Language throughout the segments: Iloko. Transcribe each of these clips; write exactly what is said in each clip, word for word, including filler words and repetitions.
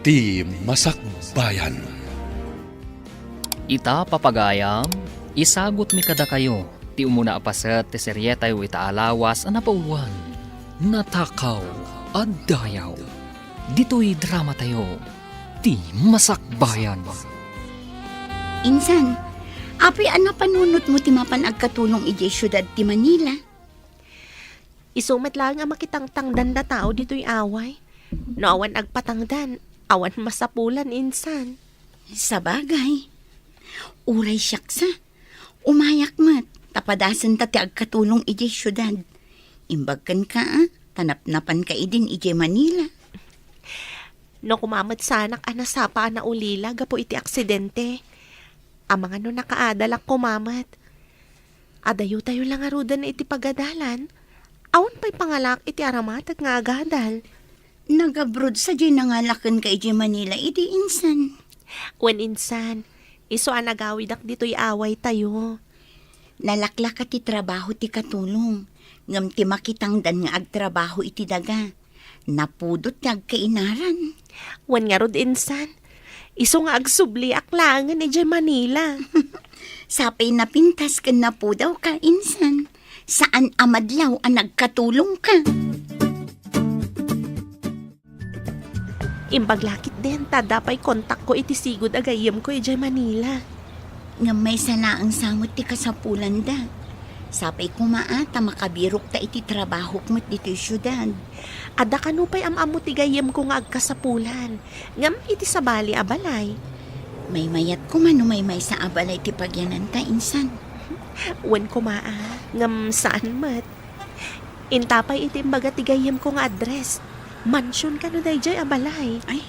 Ti Masakbayan. Ita, papagayam, isagutmi kadakayo ti umuna a paset ti serietayo ita a lawas a napauluan, Natakaw a Dayaw. Ditoy dramatayo, Ti Masakbayan. Insan, apay a napanunotmo ti mapan agkatulong idiay siudad ti Manila? Isu met laeng a makitangtangdan a tao ditoy away. No awan agpatangdan, awan masapulan, insan. Sabagay. Uray siak sa, umayak met, ta padasenta ti agkatulong idiay siudad. Imbag kenka, a, ta napnapanka idin idiay Manila. No koma met sanak a nasapa a naulila gapu iti aksidente, amangan no nakaadalak koma met. Adayotayo la ngaruden iti pagadalan. Awan pay pangalak iti aramateg nga agadal. Nagabroad sadiay nangala kenka idiay Manila idi, insan? Wen, insan, isu a nagawidak ditoy awaytayo. Nalaklaka ti trabaho ti katulong, ngem ti makitangdan nga agtrabaho iti daga, napudot ti agkainaran. Wen ngarud, insan, isu nga agsubliak laengen idiay Manila. Sapay napintas ken napudawka, insan. Saan a madlaw a nagkatulongka. Imbag la ketdin ta adda pay kontakko iti sigud a gayyemko idiay Manila. Ngem maysa laeng sa met ti kasapulanda. Sapay koma a ta makabirokta iti trabahok met ditoy siudad. Adda kano pay am-ammo ti gayyemko nga agkasapulan, ngem iti sabali a balay. Maymayat koma no maymaysa a balay ti pagyananta, insan. Wen koma a, ngem saan met. Inta pay iti imbaga ti gayyemko nga address. Mansion kano daydiay a balay? Ay,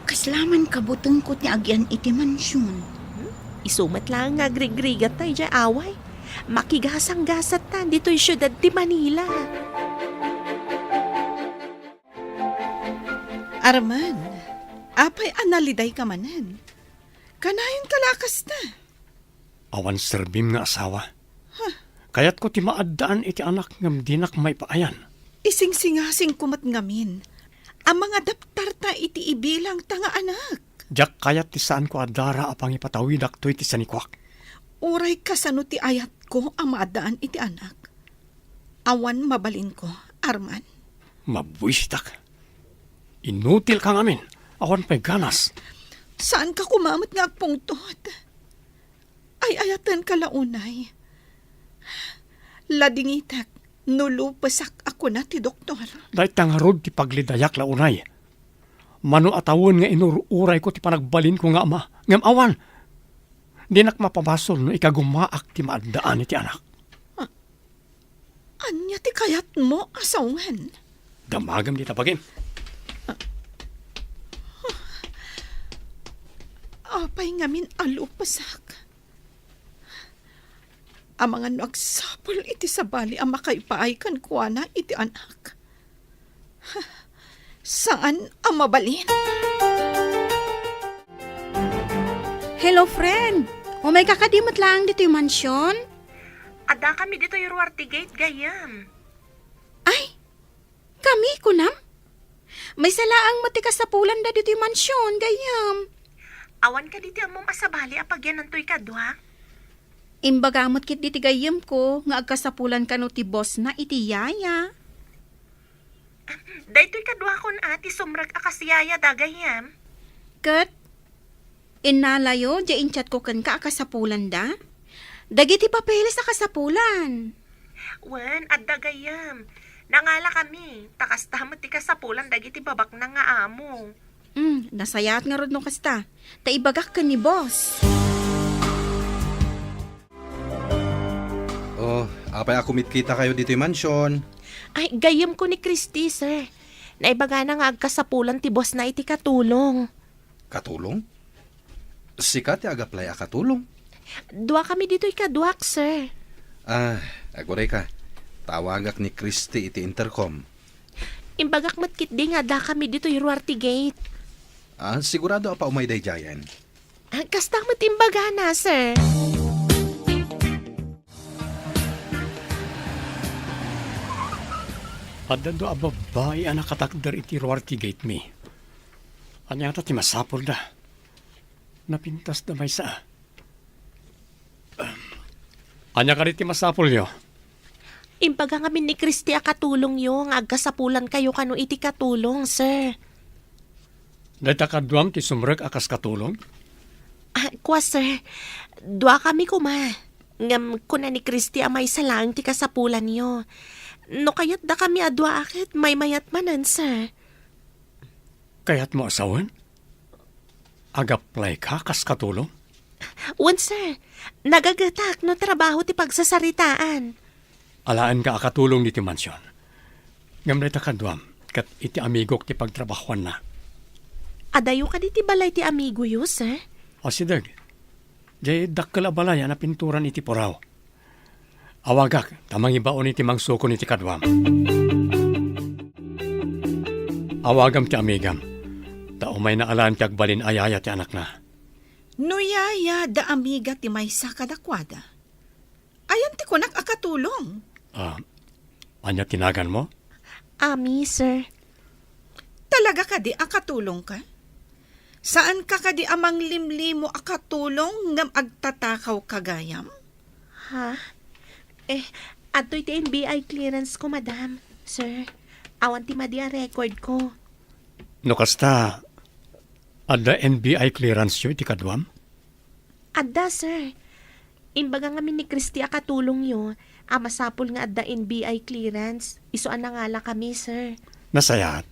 kasla man kabutengko ti agyan iti mansion. Isu met laeng nga agrigrigat daydiay away. Makigasanggasat ta ditoy siudad ti Manila. Arman, apay a nalidayka manen? Kanayonka la a kasta? Awan serbim nga asawa. Huh. Kayatko ti maaddaan iti anak ngem dinak maipaayan. Isingsingasingko met ngamin a mangadaptarta iti ibilangta nga anak. Diak kayat ti saanko a dara a pangipatawidak toy ti sanikuak. Uray kasano ti ayatko a maaddaan iti anak, awan mabalinko, Arman. Mabuisitak. Inutilka ngamin. Awan pay ganas. Saanka koma met nga agpungtot. Ay-ayatenka la unay. Ladingitek no lupesak a kuna ti doktor. Dayta ngarud ti paglidayak la unay. Mano a tawen nga inur-urayko ti panagbalinko nga ama, ngem awan. Dinak mapabasol no ikagumaak ti maaddaan iti anak. Ania ti kayatmo a sawen? Damagem dita bagim. Apay ngamin a lupesak? Amangan no agsapul iti sabali a makaipaay kenkuana iti anak. Saan a mabalin. Hello, friend. Umayka kadi met laeng ditoy mansion? Addakami ditoy Ruarte Gate, gayyem. Ay, kami, kunam? Maysa laeng met ti kasapulanda ditoy mansion, gayyem. Awan kadi ti ammom a sabali a pagyananto ikaduak? Imbaga met ketdi ti gayyemko nga agkasapulan kano ti bossna iti yaya. Daytoy kaduakon a ti sumrek a kas yayada, gayyem. Ket innalayo diay inchatko kenka a kasapulanda? Dagiti papeles a kasapulan. Wen, adda, gayyem. Nangalakami, ta kasta met ti kasapulan dagiti babaknang nga amo. Hmm, nasayaat ngarud no kasta. Ta ibagak ken ni boss. Oh, apay a kumitkitakayo ditoy mansion? Ay, gayyemko ni Christy, sir. Naibagana nga agkasapulan ti bossna iti katulong. Katulong? Sika ti agaplay a katulong? Duakami ditoy kaduak, sir. Ah, agurayka. Tawagak ni Christy iti intercom. Imbagak met ketdi nga addakami ditoy Ruarte Gate. Ah, sigurado a paumay daydiayen? Ah, kasta met imbagana, sir. Adda dua a babbai a nakatakder iti Ruarte Gate, mi. Ania ngata ti masapulda? Napintasda maysa. Ania kadi ti masapulyo? Imbaga ngamin ni Christy a katulongyo nga agkasapulankayo kano iti katulong, sir. Dayta kaduam ti sumrek a kas katulong? Ah, kua, sir. Duakami koma. Ngem kuna ni Christy a maysa laeng ti kasapulanyo. No kayatdakami a dua a ket maymayat manen, sir. Kayatmo a sawen? Ag-apply ka kas katulong? Wen, sir. Nagagetak no trabaho ti pagsasaritaan. Alaenka a katulong ditoy mansion. Ngem dayta kaduam, ket iti amigok ti pagtrabahoanna. Adayo kadi ti balay ti amigoyo, sir? Asideg. Diay dakkel a balay a napinturan iti puraw. Awagak ta mangibaon iti mangsukon iti kaduam. Awagam ti amigam, ta umayna alaen ti agbalin a yaya ti anakna. No yaya da amiga ti maysa kadakuada, ayan ti kunak a katulong? Ah, ania ti naganmo? Ami, sir. Talaga kadi a katulongka? Saanka kadi a manglimlimo a katulong ngem agtatakaw ka gayam? Ha? Eh, adtoy ti N B I clearance ko, madam, sir. Awan ti madi a record ko. No kasta, adda N B I clearance yo iti kaduam? Adda, sir. Imbaga ngamin ni Christy a katulongyo a masapul nga adda N B I clearance, isu a nangalakami, sir. Nasayaat.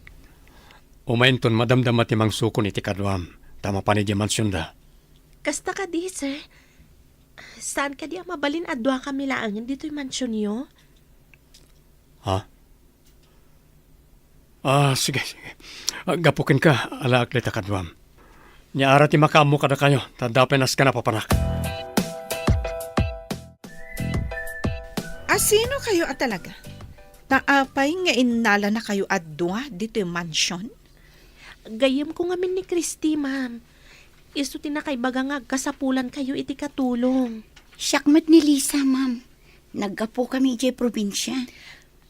Umayenton madamdama ti mangsukon iti kaduam, ta mapan idiay mansionda. Kasta kadi, sir? Saan kadi a mabalin a duakami laengen ditoy mansionyo? Ha? Ah, sige, sige. Ah, gapu kenka, alaek dayta kaduam. Nia ara ti makaammo kadakayo, ta adda pay naska napapanak. Asino kayo a talaga? Ta apay nga innala na kayo a dua ditoy mansion? Gayyem ko ngamin ni Christy, ma'am. Isu ti nakaibaga nga agkasapulan kayo iti katulong. Siak met ni Lisa, ma'am. Naggapu kami idiay probinsia.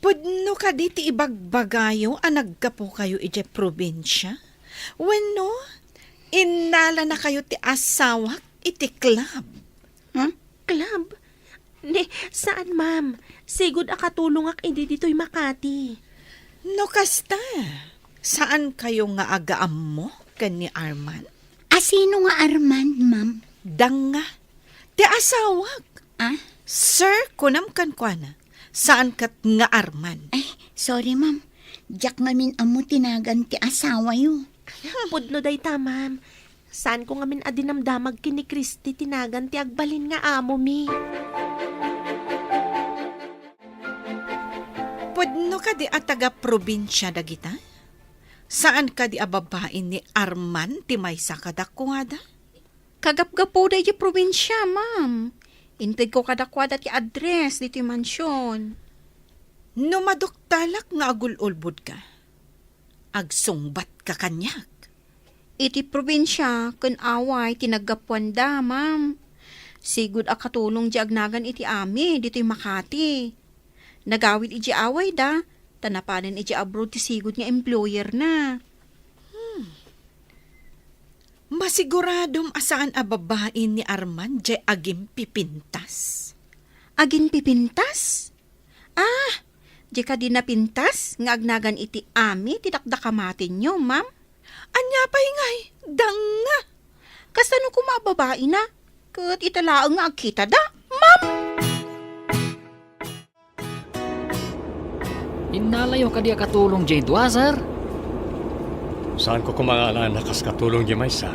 Pudno kadi ti ibagbagayo a naggapu kayo idiay probinsia? Wenno, innala na kayo ti asawak iti club? Ha? Club? Ni, saan, ma'am. Sigud a katulongak idi ditoy Makati. No kasta, saan kayo nga agaammo ken ni Arman? Asino nga Arman, ma'am? Danga, ti asawak. Ah? Sir, kunam kenkuana, saan ket nga Arman. Ay, sorry, ma'am. Diak ngamin ammo ti nagan ti asawayo. Pudno dayta, ma'am. Saan ko ngamin a dinamdamag ken ni Christy ti nagan ti agbalin nga amomi. Pudno kadi a taga-probinsia dagita? Saan kadi a babain ni Arman ti maysa kadakuada? Kagapgapuda idiay probinsia, ma'am. Intedko kadakuada ti address ditoy mansion. No maduktalak nga agul-ulbodka, agsungbatka kaniak. Iti probinsia ken away ti naggapuanda, ma'am. Sigud a katulong diay agnagan iti ami ditoy Makati. Nagawid idiay awayda, ta napanen idiay abroad ti sigud nga employerna. Hmm. Masiguradom a saan a babain ni Arman diay agimpipintas. Agimpipintas? Ah, diay kadi napintas nga agnagan iti ami ti dakdakamatenyo, ma'am? Ania pay ngay, danga! Kasano koma a babaina? Ket ita laeng nga agkitada, ma'am? Innalayo kadi a katulong diay dua, sir? Saanko koma nga alaen a kas katulong diay maysa.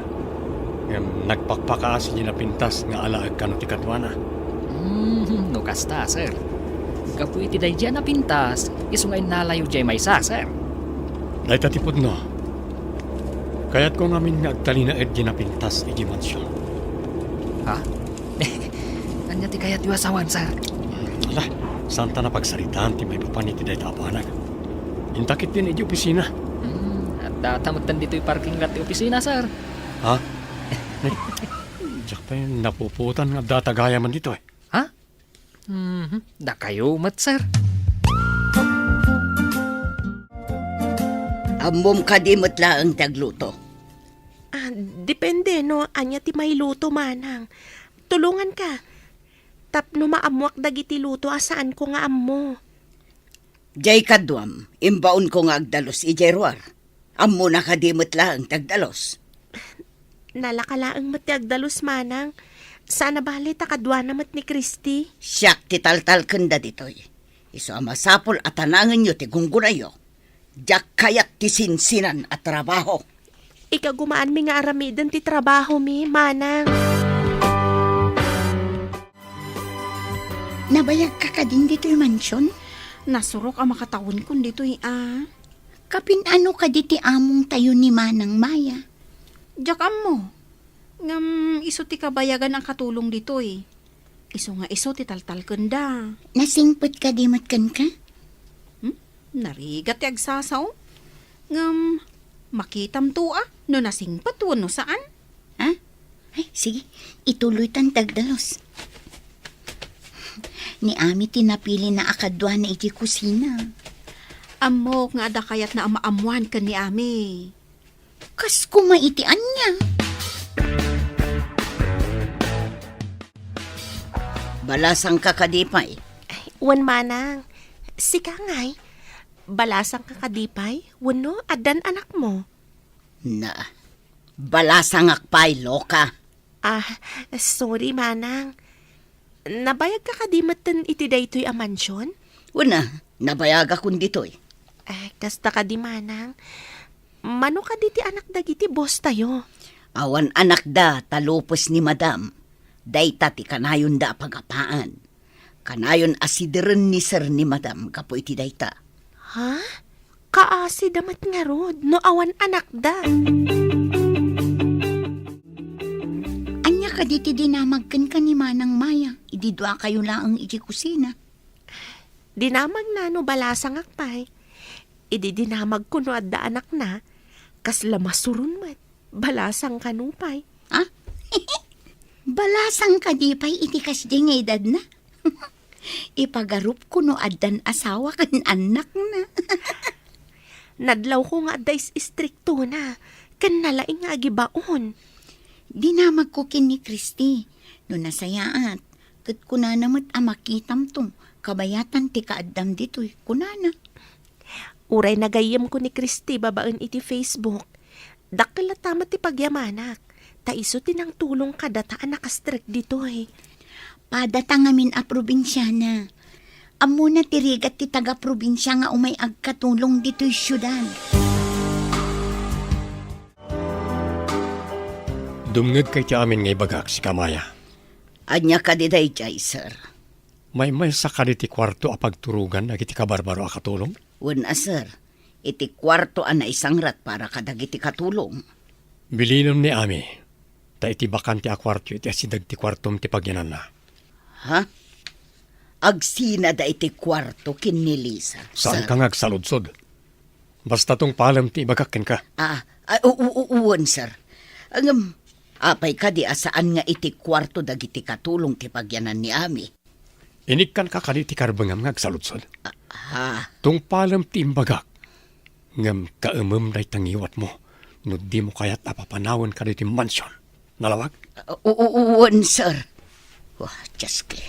Ngem nagpakpakaasi diay napintas nga alaek kano ti kaduana. Hmm, no kasta, sir. Gapu iti daydiay a napintas, isu nga innalayo diay maysa, sir. Dayta ti pudno. Kayatko ngamin nga agtalinaed diay napintas idiay mansion. Ha? Ania ti kayatyo a sawen, sir? Ala, saanta napagsaritaan ti maipapan iti dayta a banag. Inta ketdin idiay opisina. Hmm, addata metten ditoy parking lot ti opisina, sir. Ha? Diak pay napupuotan nga addata gayamen ditoy. Ha? Mhm, dakayo met, sir. Ammom kadi met laeng ti agluto. Ah, depende no ania ti mailuto, manang. Tulonganka. Tapno maammoak dagiti luto a saanko nga ammo. Jay kaduam, imbaonko nga agdalus idiay ruar. Ammona kadi met laeng ti agdalus? Nalaka laeng met ti agdalus, manang. Saan a bale ta kaduana met ni Christy. Siak ti taltalkenda ditoy. Isu a masapul a tanangenyo ti gunggonayyo. Diak kayat ti sinsinan a trabaho. Ikagumaanmi nga aramiden ti trabahomi, manang. Nabayagka kadin ditoy mansion? Nasurok a makatawenkon ditoy a. Kapin-ano kadi ti amongtayo ni Manang Maya? Diak ammo. Ngem isu ti kabayagan a katulong ditoy. Isu nga isu ti taltalkenda. Nasingpet kadi met kenka? Hmm? Narigat ti agsasao. Ngem, makitamto a no nasingpet wenno saan. Ha? Ay, sige, ituloytan ti agdalus. Ni Ami ti napilina a kaduana iti kusina. Ammok nga adda kayatna a maammoan ken ni Ami. Kas koma iti ania? Balasangka kadi pay? Ay, wen manang. Sika ngay, balasangka kadi pay? Wenno addan anakmo? Na, balasangak pay, loka. Ah, sorry, manang. Nabayagka kadi metten iti daytoy a mansion? Una, nabayagakon ditoy. Eh, kasta kadi, manang. Mano kadi ti anak dagiti boss tayo? Awan anakda ta lupes ni madam. Dayta ti kanayonda a pagapaan. Kanayon a sideren ni sir ni madam gapu iti dayta. Ha? Kaasida met ngarud no awan anakda. Ania kadi ti dinamag kenka ni Manang Maya idi duakayo laeng iti kusina? Dinamagna no balasangak pay. Idi dinamagko no adda anakna, kasla masuron met. Balasang kano pay. Ha? Balasang kadi pay iti kasdi nga edadna? Ipagarupko no addan asawa ken annakna. Nadlawko nga adda is-istriktona, ken nalaing nga agibaon. Dinamagko ken ni Christy, no nasayaat, ket kunana met a makitamto, kabayatan ti kaaddam ditoy, kunana. Uray nagayyemko ni Christy babaen iti Facebook, dakkel latta met ti pagyamanak, ta isu ti nangtulong kadata a nakastrek ditoy. Padata ngamin a probinsiana. Ammona ti rigat ti taga-probinsia nga umay agkatulong ditoy siudad. Dumngegka iti amin nga ibagak, sika Maya. Ania kadi daydiay, sir? Maymaysa kadi ti kuarto a pagturogan dagiti kabarbaro a katulong? Wen a, sir. Iti kuarto a naisangrat para kadagiti katulong. Bilinem ni Ami, ta iti bakante a kuarto iti asideg ti kuartom ti pagyananna. Ha? Agsinada iti kuarto ken ni Lisa, sir. Saanka nga agsaludsod. Basta tungpalem ti ibagak kenka. Ah, ah, u-, u-, u-, wen, sir. Ngem, apay kadi a saan nga iti kuarto dagiti katulong ti pagyanan ni Ami? Inikkanka kadi ti karbengam nga agsaludsod? Ah, ha? Tungpalem ti imbagak, ngem kaemem dayta ngiwatmo no dimo kayat a papanawen kadaytoy mansion. Nalawag? Ah, u-, u-, u-, wen, sir. Wah, Dioske.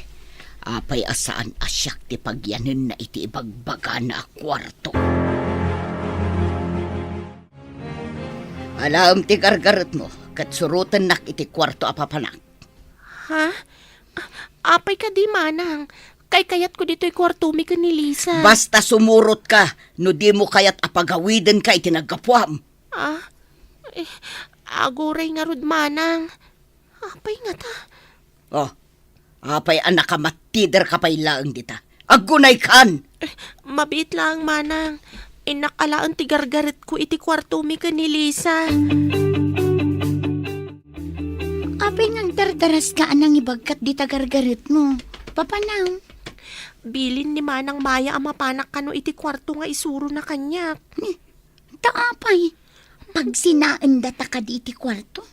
Apay a saan a siak ti pagyanenna iti ibagbagana a kuarto? Alaem ti gargaretmo, ket surotennak iti kuarto a papanak. Ha? Apay kadi, manang? Kaykayatko ditoy kuartomi ken ni Lisa. Basta sumurotka no dimo kayat a pagawidenka iti naggapuam. Ah, eh, aguray ngarud, manang. Apay ngata? Oh, apay a nakamattiderka pay laeng dita? Aggunaykan! Eh, mabiit laeng, manang. Innak alaen ti gargaretko iti kuartomi ken ni Lisa. Apay nga agdardaraska a nangibagkat dita gargaretmo? Papanam. Bilin ni Manang Maya a mapanak kano iti kuarto nga isurona kaniak. Ni, ta apay? Pagsinaendata kadi iti kuarto?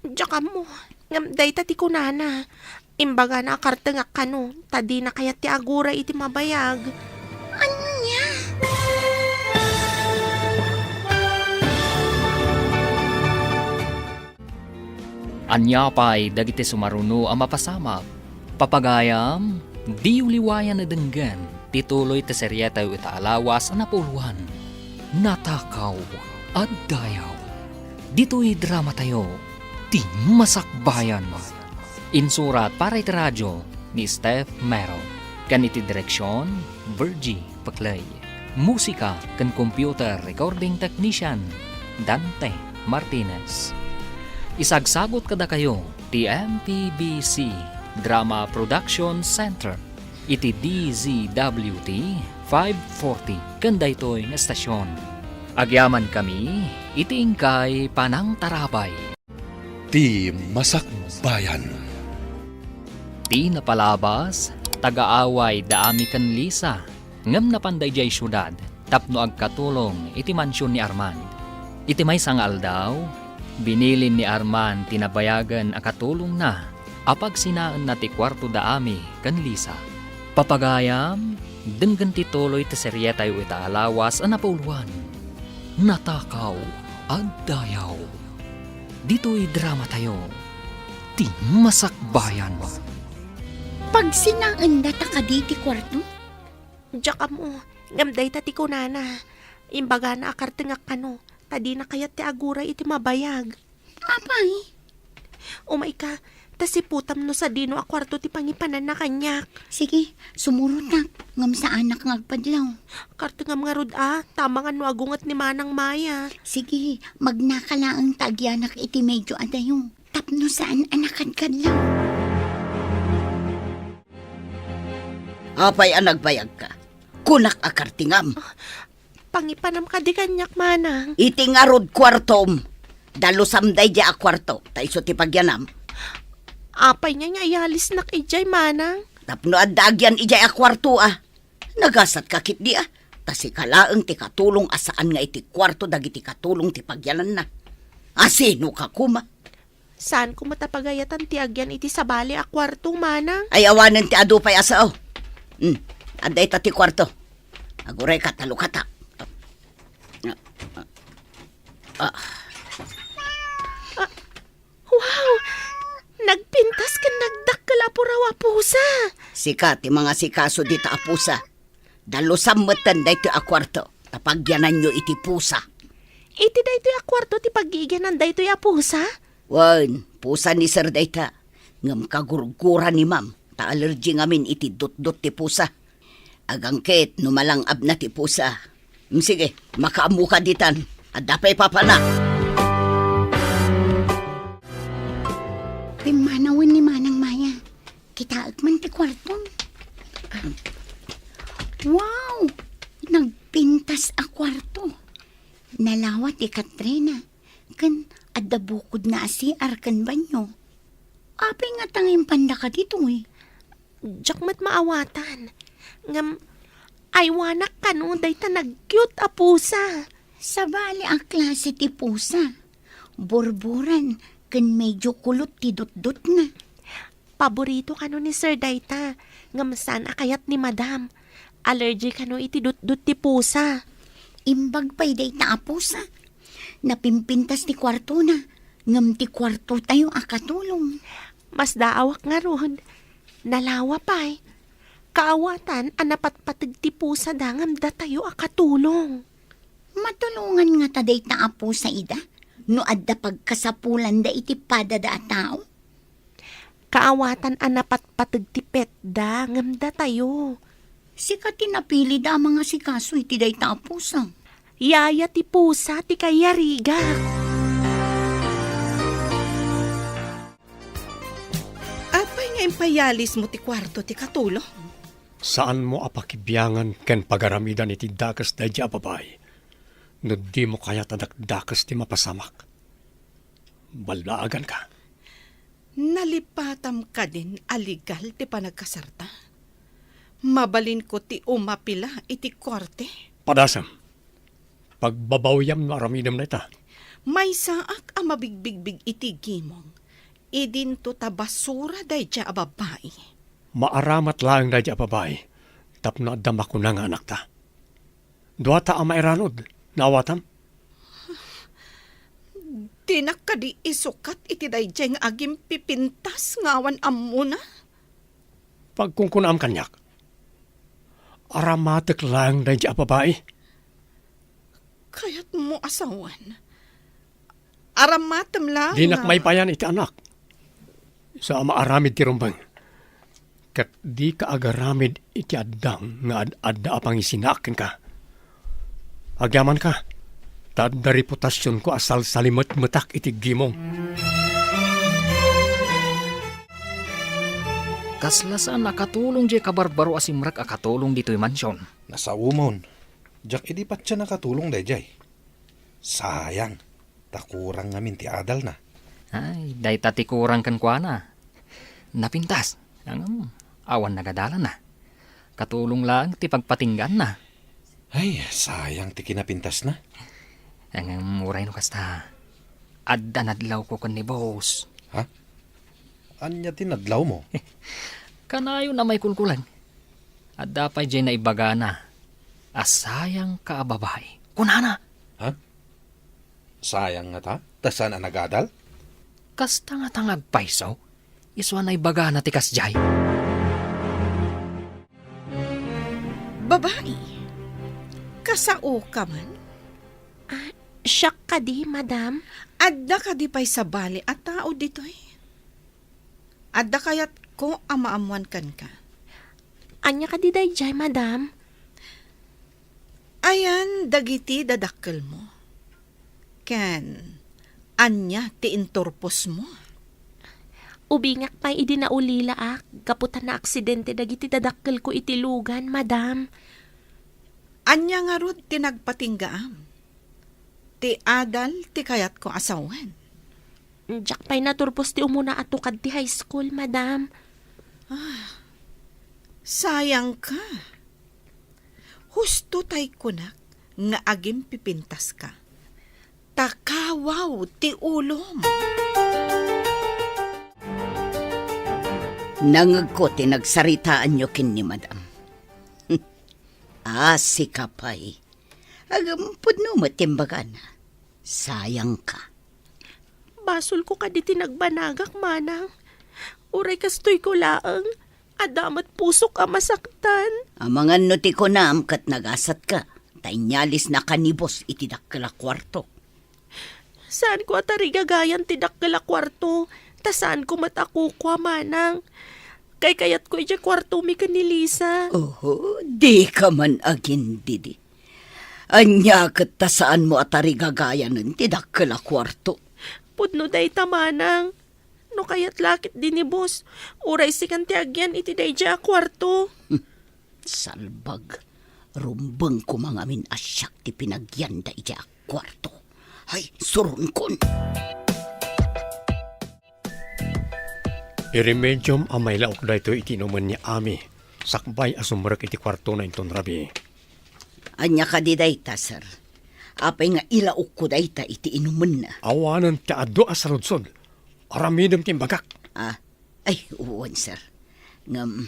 Diak ammo. Ngem dayta ti kunana. Imbagana a kartengak kano, ta dina kayat ti aguray iti mabayag. Ania? Ania pay dagiti sumaruno a mapasamak? Papagayam, diyo liwayan a denggen ti tuloy ti serietayo ita a lawas a napuloan, Natakaw a Dayaw. Ditoy dramatayo, Ti Masakbayan. Insurat para iti radio ni Steph Mero, ken iti direksion, Virgie Peclay. Musika ken computer recording technician, Dante Martinez. Isagsagut kadakayo ti M P B C Drama Production Center iti D Z W T five forty ken daytoy nga estasion. Agyamankami iti inkay panangtarabay. Ti Masakbayan. Ti napalabas, taga-away da Ami ken Lisa, ngem napanda idiay siudad tapno agkatulong iti mansion ni Arman. Iti maysa nga aldaw, binilin ni Arman ti nabayagen a katulongna a pagsinaenna ti kuarto da Ami ken Lisa. Papagayam, denggen ti tuloy ti serietayo ita a lawas a napuloan, Natakaw a Dayaw. Ditoy dramatayo, Ti Masakbayan. Pagsinaenda ta kadi ti kuarto? Diak ammo, ngem dayta ti kunana. Imbagana a kartengak kano, ta dina kayat ti aguray iti mabayag. Apay? Umayka, ta siputam no sadino a kuarto ti pangipananna kaniak. Sige, sumurotak, ngem saanak nga agpadlaw. Kartengam ngarud a, ta amangan no agunget ni Manang Maya. Sige, magnaka laeng ta agyanak iti medio adayo. Tapno saan a nakadkadlaw. Apay a nagbayagka? Kunak a kartengam. Pangipanam kadi kaniak, Manang. Iti ngarud kuartom. Dalusam daydiay a kuarto, ta isu ti pagyanam. Apay nga nga ayalisnak idiay, Manang? Tapno adda agyan idiay a kuarto, a. Nagasatka ketdi, a. Ta sika laeng ti katulong a saan nga iti kuarto dagiti katulong ti pagyananna. A, sinoka koma? Saanko met a pagayatan ti agyan iti sabali a kuarto, Manang. Ay, awanen ti adu pay a sao. Hmm, adda ita ti kuarto. Agurayka, ta lukata. Ah. Wow! Nagpintas ken nagdakkel a puraw a pusa. Sika ti mangasikaso dita a pusa. Dalusam metten daytoy a kuarto, ta pagyananyo iti pusa. Iti daytoy a kuarto ti paggigianan daytoy a pusa? Wen, pusa ni Sir dayta. Ngem kagurgura ni Ma'am, ta allergy ngamin iti dutdot ti pusa. Agangket no malang-abna ti pusa. Mm, sige, makaammoka ditan. Adda pay papana. Pimmanawen ni Manang Maya. Kitaek man ti kuarto. Wow! Nagpintas a kuarto. Nalawa ti katrina. Ken adda bukodna a C R ken banyo. Apay ngata nga impandaka ditoy? Diak met maawatan. Ngem, aywanak kano dayta nag-cute a pusa. Sabali a klase ti pusa. Burburan ken medyo kulot ti dutdotna. Paborito kano ni Sir dayta, ngem saan a kayat ni Madam. Allergy kano iti dutdot ti pusa. Imbag pay dayta a pusa. Napimpintas ti kuartona, ngem ti kuartotayo a katulong. Masdaawak ngarud. Nalawa pay. Kaawatan a napatpateg ti pusada ngem datayo a katulong. Matulongan ngata dayta a pusa ida no adda pagkasapulanda iti padada a tao? Kaawatan a napatpateg ti petda ngem datayo. Sika ti napilida a mangasikaso iti dayta a pusa. Yaya ti pusa ti kayarigak. Apay nga impayalismo ti kuarto ti katulong? Saanmo a pakibiangan ken pagaramidan iti dakes daydiay a babai no dimo kayat a dakdakes ti mapasamak. Ballaaganka. Nalipatam kadin a legal ti panagkasarta? Mabalinko ti umapila iti korte? Padasem. Pagbabawiam no aramidem dayta. Maysaak a mabigbigbig iti gimong. Idinto ta basura daydiay a babai. Maaramat laeng daydiay a babai tapno adda makuna nga anakta. Duata a mairanod, naawatam? Dinak kadi isukat iti daydiay nga agimpipintas nga awan ammona? Pagkunkunaam kaniak. Aramatek laeng daydiay a babai. Kayatmo a sawen? Aramatem laeng. Dinak nga maipayan iti anak. Isu a maaramid ti rumbeng. Ket dika agaramid iti addang nga ad-adda a pangisinaak kenka. Agyamanka, ta adda reputasionko a salsalimetmetak iti gimong. Kasla saan a katulong diay kabarbaro a simrek a katulong ditoy mansion. Nasaomon, diak idi patien a katulong daydiay. Sayang, ta kurang ngamin ti adalna. Ay, dayta ti kurang kenkuana. Napintas, ngem awan nagadalanna. Katulong laeng ti pagpatinggaanna. Ay, sayang ti kinapintasna. Ngem uray no kasta, adda nadlawko ken ni boss. Ha? Ania ti nadlawmo? Kanayon a maikulkulag. Adda pay diay naibagana a sayangka a babai. Kunana. Ha? Sayang ngata, ta saan a nagadal? Kasta ngata nga agpayso, isu a naibagana ti kasdiay. Babai, kasaoka man? Ah, siak kadi, madam. Adda kadi pay sabali a tao ditoy? Adda kayatko a maammuan kenka. Ania kadi daydiay, madam? Ayan dagiti dadakkelmo? Ken ania ti inturposmo? Ubingak pay idi naulilaak gapu ta naaksidente dagiti dadakkelko iti lugan, madam. Ania ngarud ti nagpatinggaam? Ti adal ti kayatko a sawen. Diak pay naturpos ti umuna a tukad ti high school, madam. Ah, sayangka. Husto tay kunak nga agimpipintaska. Ta kawaw ti ulom. Nangegko ti nagsaritaanyo ken ni madam. Ah, sika pay. Agam pudno met ti imbagana. Sayangka. Basolko kadi ti nagbanagak, manang. Uray kastoyko laeng, adda met pusok a masaktan. Amangan no ti kunam ket nagasatka, ta inyalisnaka ni boss iti dakkel a kuarto. Saanko a tarigagayan ti dakkel a kuarto, ta saanko met a kukua, manang. Kaykayatko idiay kuartomi ken ni Lisa. Oho, dika man agindidi. Ania ket ta saanmo a tarigagayanen ti dakkel a kuarto? Pudno dayta, manang. No kayat la ketdi ni boss, uray sikan ti agyan iti daydiay a kuarto. Salbag. Rumbeng koma ngamin a siak ti pinagyanda idiay a kuarto. Ay, suronkon! Iremediom a mailaok daytoy iti inumen ni Ami, sakbay a sumrek iti kuartona inton rabii. Ania kadi dayta, sir? Apay nga ilaokko dayta iti inumenna? Awanen ti adu a saludsod. Aramidem ti imbagak. Ah, ay, wen, sir. Ngem,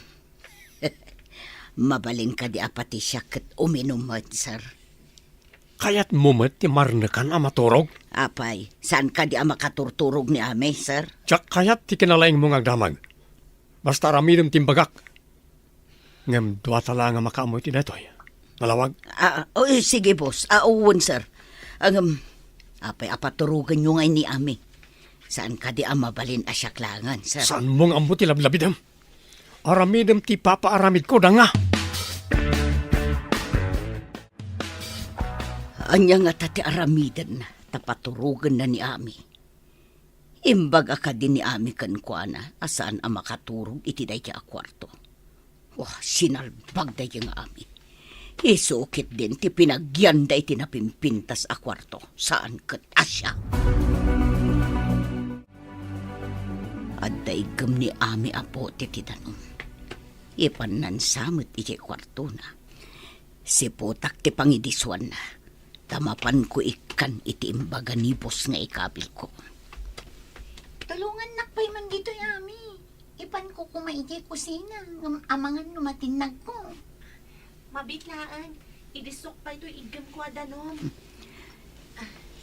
mabalin kadi a pati siak ket uminum met, sir? Kayatmo met ti marnekan a maturog? Apay, saan kadi a makaturturog ni Ami, sir? Diak kayat ti kinalaingmo nga agdamag. Basta aramidem ti imbagak. Ngem duata laeng a makaammo iti daytoy. Nalawag? Ah, oh, eh, sige, boss. Ah, wen, sir. Ngem, apay a paturogenyo ngay ni Ami? Saan kadi a mabalin a siak laengen, sir? Saanmo nga ammo ti lablabidem? Aramidem ti ipapaaramidko, danga! Ania ngata ti aramiden ta paturogenna ni Ami? Imbaga kadi ni Ami kenkuana a saan a makaturog iti daydiay a kuarto. Wah, sinalbag daydiay nga Ami. Isu ketdin ti pinagyanda iti napimpintas a kuarto, saan ket a siak. Adda iggem ni Ami a bote ti danum. Ipanansa met idiay kuartona. Siputak ti pangidisuanna, ta mapanko ikkan iti imbaga ni boss nga ikabilko. Tulongannak pay man ditoy, Ami. Ipanko koma idiay kusina, ngem amangan no matinnagko. Mabiit laeng, idisok pay toy iggem ko a danum.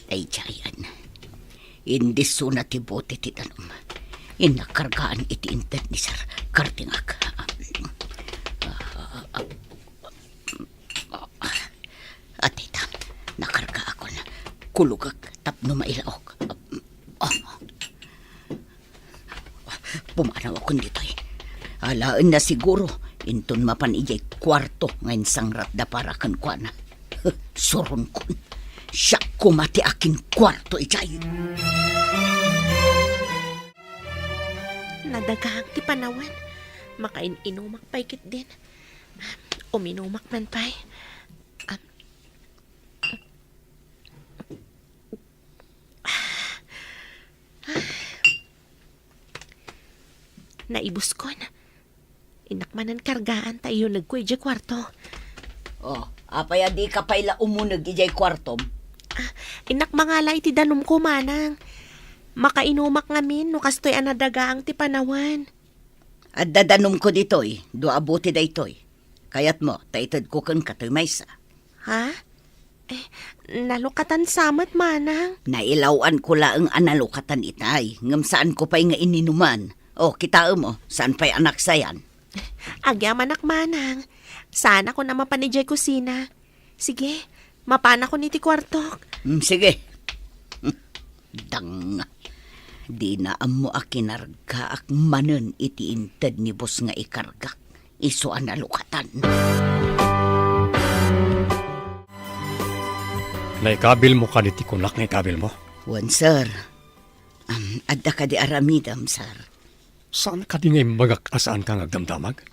Daydiayen. Indisona ti bote ti danum. Innak kargaan iti inted ni Sir Kardingak. Adda ita, nakargaakon. Kulogak tapno mailaok. Pumanaw akon ditoy. Alaenna siguro, inton mapan idiay kuarto nga insangratda para kenkuana. Suronkon. Siak koma ti akinkuarto idiay. Nadagaang ti panawen. Makain-inumak pay ketdin. Uminumak man pay. Am-, Naibuskon. Innak manen kargaan ta iyunegko idiay kuarto. Oh, apay a dika pay la umuneg idiay kuartom? Ah, innak mangala iti danumko, manang. Makainumak ngamin no kastoy a nadagaang ti panawen. Adda danumko ditoy, dua a bote daytoy. Kayatmo, ta itedko kenka toy maysa. Ha? Eh, nalukatan sa met, manang. Nailawanko laeng a nalukatan itay, ngem saanko pay nga ininuman. O, kitaem, o, saan pay a naksayan? Agyamanak, manang. Saanakon a mapan idiay kusina. Sige, mapanakon iti kuartok. Mm, sige. Dang, dina ammo a kinargaak manen iti inted ni boss nga ikargak. Isu a nalukatan. Naikabilmo kadi ti kunak nga ikabilmo? Wen, sir. Am, adda kadi aramidem, sir? Saan kadi nga imbagak a saanka nga agdamdamag?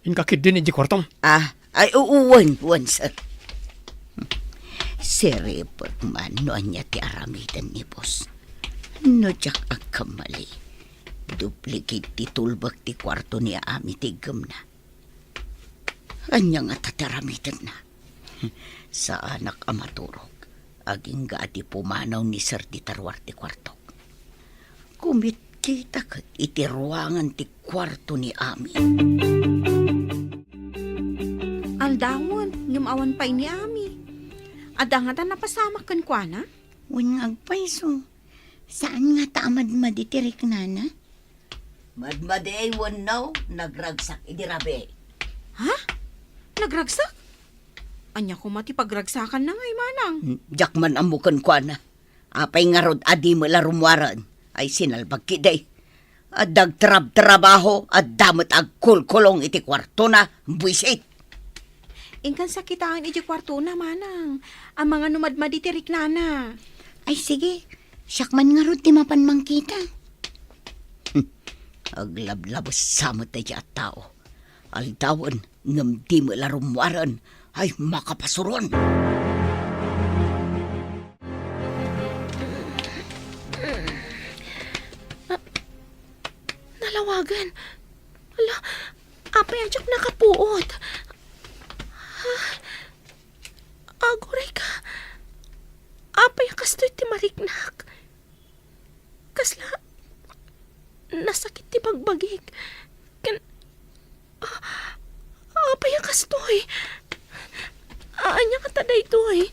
Inka ketdin idiay kuartom? Ah, ay, oo, wen, wen, sir. Siribek man no ania ti aramiden ni boss. No diak agkamali, duplicate ti tulbek ti kuarto ni Ami ti iggemna. Ania ngata ti aramidenna? Saanak a maturog. Agingga a di pumanaw ni Sir ti taruar ti kuartok. Kumitkitak iti ruangan ti kuarto ni Ami. Aldawen, ngem awan pay ni Ami. Adda ngata napasamak kenkuana? Wen nga agpayso. Saan ngata a madmadi ti riknana? Madmadi wenno nagragsak idi rabii? Ha? Nagragsak? Ania koma ti pagragsakanna ngay, manang? Hmm, diak man ammo kenkuana. Apay ngarud a di met la rummuaren? Ay, sinalbag ketdi. Adda agtrabtrabaho, adda met agkulkulong iti kuartona, buisit. Inkan sakitaen iti kuartona, manang. Amangan no madmadi ti riknana. Ay, sige. Siak man ngarud ti mapan mangkita. Hmm. Aglablabes sa met daydiay a tao. Aldawen, ngem di met la rummuaren. Ay, makapasuron! Ah, nalawagan. Ala, apay a diak nakapuot? Ah, aguray ka. Apay a kastoy ti mariknak? Kasla, nasakit ti bagbagik. Ken, ah, apay a kastoy? Ania ngata daytoy?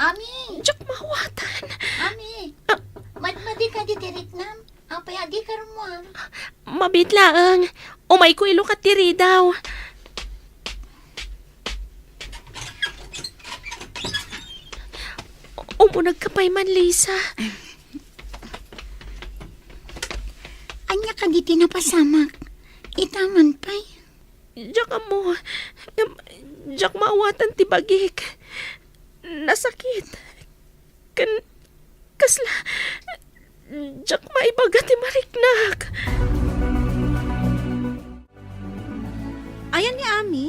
Ami! Diak maawatan. Ami! Ah. Madmadi kadi ti riknam? Apay a dika rummuar? Mabiit laeng. Umayko ilukat ti ridaw. Umunegka pay man, Lisa. Ania kadi ti napasamak? Ita man pay. Diak ammo. Ngem, diak maawatan ti bagik. Nasakit. Ken, kasla, diak maibaga ti mariknak. Ayan ni Ami,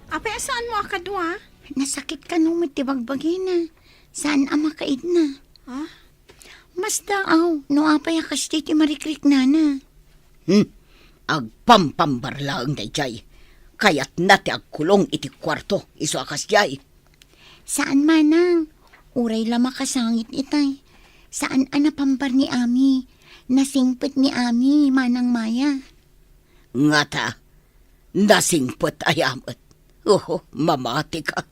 apay a saanmo a kadua? Nasakit kano met ti bagbagina. Saan a makaidna. Ha? Masdaaw no apay a kasdi ti marikriknana. Hmm. Agpampambar laeng daydiay. Kayatna ti agkulong iti kuarto, isu a kasdiay. Saan, manang. Uray la makasangit itay. Saan a napambar ni Ami. Nasingpet ni Ami, Manang Maya. Ngata, nasingpet aya met. Oho, mamatika.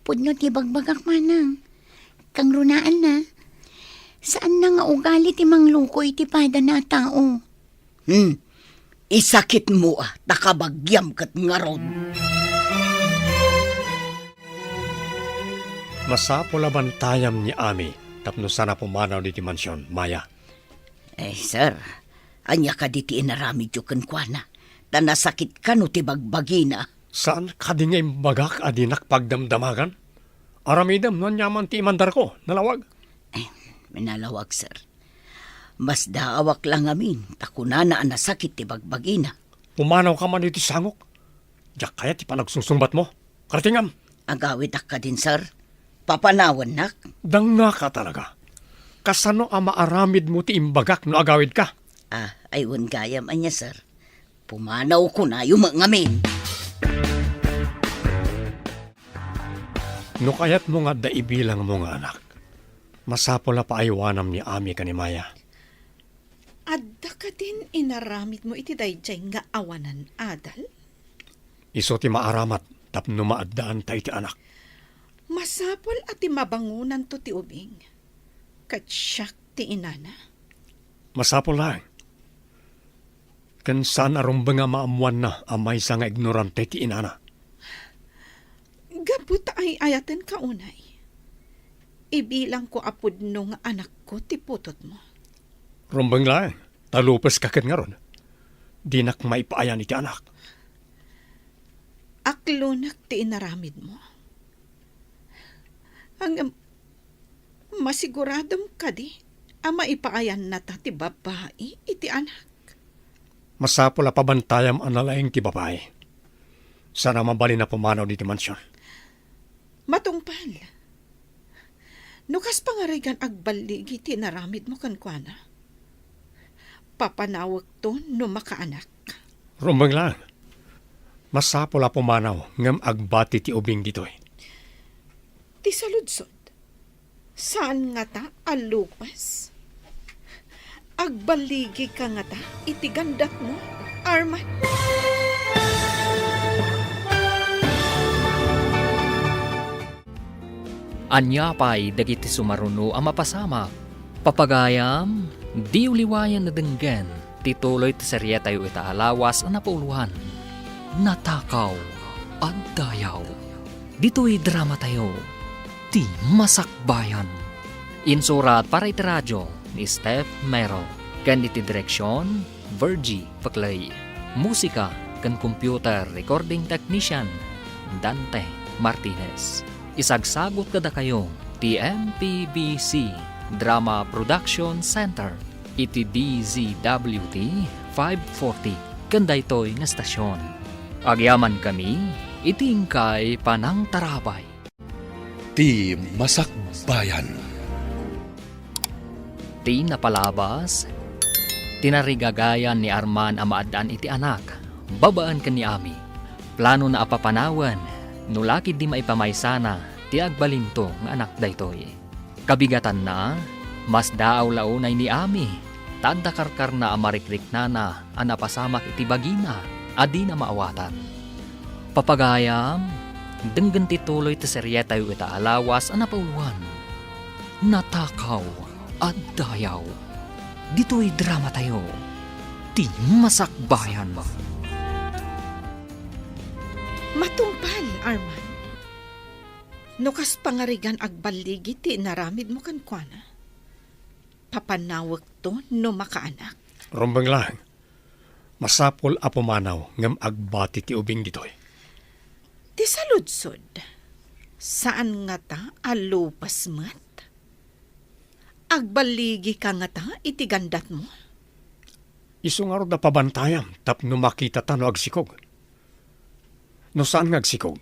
Pudno ti bagbagak, manang. Kangrunaanna. Saanna nga ugali ti mangluko iti padana a tao. Hmm. Isakitmo a, ta kabagiam ket ngarud. Masapul a bantayam ni Ami tapno saan a pumanaw ditoy mansion, Maya. Eh, sir, ania kadi ti inaramidyo kenkuana? Ta nasakit kano ti bagbagina. Saan kadi nga imbagak a dinak pagdamdamagan? Aramidem no aniaman ti imandarko, nalawag. Eh, nalawag, sir. Masdaawak la ngamin, ta kunana a nasakit ti bagbagina. Pumanaw ka man iti sangok. Diak kayat ti panagsungsungbatmo. Kartingam. Agawidak kadin, sir. Papanawannak. Dangngaka talaga. Kasano a maaramidmo ti imbagak no agawidka? Ah, ay wen gayam ania, sir. Pumanaw kunayo met ngamin. No kayatmo nga adda ibilangmo nga anak, masapul a paaywanam ni Ami ken ni Maya. Adda kadin inaramidmo iti daydiay nga awanan adal? Isu ti maaramat tapno maaddaanta iti anak. Masapul a ti mabangonanto ti ubing, ket siak ti inana. Masapul laeng. Ken saan a rumbeng a maammoanna a maysa nga ignorante ti inana. Gapu ta ay-ayatenka unay, ibilangko a pudno nga anakko ti putotmo. Rumbeng laeng, ta lupeska ket ngarud. Dinak maipaayan iti anak. Aklonek ti inaramidmo. Ngem, masiguradom kadi a maipaayannata ti babbai iti anak? Masapul a pabantayam a nalaing ti babai. Saan a mabalin a pumanaw ditoy mansion. Matungpal. No kas pangarigan agballigi ti inaramidmo kenkuana, papanawekto no makaanak. Rumbeng laeng. Masapul a pumanaw ngem agbati ti ubing ditoy. Ti saludsod, saan ngata a lupas? Agballigika ngata iti gandatmo, Arman? Ania pay dagiti sumaruno a mapasamak? Papagayam, diyo liwayan a denggen ti tuloy ti serietayo ita a lawas a napauloan, Natakaw a Dayaw. Ditoy dramatayo, Ti Masakbayan. Insurat para iti radio ni Steph Mero, ken iti direksion, Virgie Paclay. Musika ken computer recording technician, Dante Martinez. Isagsagut kadakayo ti M P B C Drama Production Center iti D Z W T five forty ken daytoy nga estasion. Agyamankami iti inkay panangtarabay. Ti Masakbayan. Ti napalabas, tinarigagayan ni Arman a maaddaan iti anak, babaen ken ni Ami. Planona a papanawen, no la ketdi maipamaysana ti agbalinto nga anak daytoy. Kabigatanna, masdaaw la unay ni Ami, ta adda karkarna a marikriknana a napasamak iti bagina a dina maawatan. Papagayam, denggen ti tuloy ti serietayo ita a lawas a napauloan, Natakaw a Dayaw. Ditoy dramatayo, Ti Masakbayan. Matungpal, Arman. No kas pangarigan agballigi ti inaramidmo kenkuana, papanawekto no makaanak. Rumbeng laeng. Masapul a pumanaw ngem agbati ti ubing ditoy. Ti saludsod, saan ngata a lupas met? Agballigika ngata iti gandatmo? Isu ngarud a pabantayam tapno makitata no agsikog. No saan nga agsikog,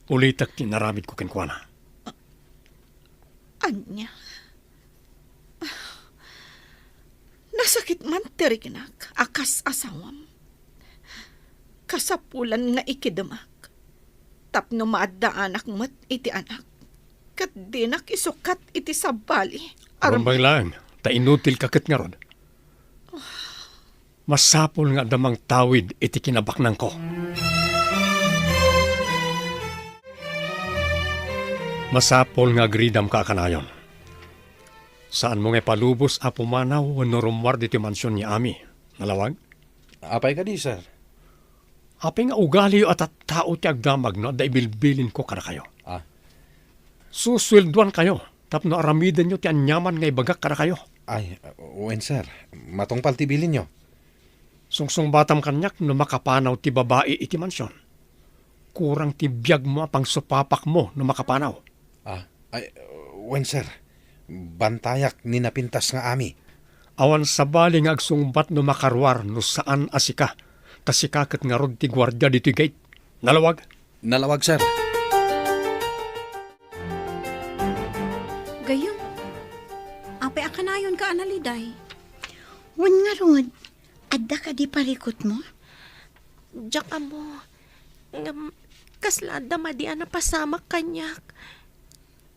ulitek ti inaramidko kenkuana. Ania? Nasakit man ti riknak a kas asawam. Kasapulan nga ikidemak tapno maaddaanak met iti anak, ket dinak isukat iti sabali. Arm- Rumbeng laeng, ta inutilka ket ngarud. Masapul nga adda mangtawid iti kinabaknangko. Masapul nga agridamka a kanayon. Saanmo nga ipalubos a pumanaw wenno rummuar ditoy mansion ni Ami. Nalawag? Apay kadi, sir? Apay nga ugaliyo a tattao ti agdamag no adda ibilbilinko kadakayo? Ah. Susueldoankayo tapno aramidenyo ti aniaman nga ibagak kadakayo. Ay, wen, sir. Matungpal ti bilinyo. Sungsungbatam kaniak no makapanaw ti babai iti mansion. Kurang ti biagmo a pangsupapakmo no makapanaw. Ah, ay, wen, sir. Bantayak ni napintas nga Ami. Awan sabali nga agsungbat no makaruar no saan a sika, ta sika ket ngarud ti guardia ditoy gate. Nalawag? Nalawag, sir. Gayyem, apay a kanayonka a naliday? Wen ngarud, adda kadi parikutmo? Diak ammo. Ngem, kasla adda madi a napasamak kaniak.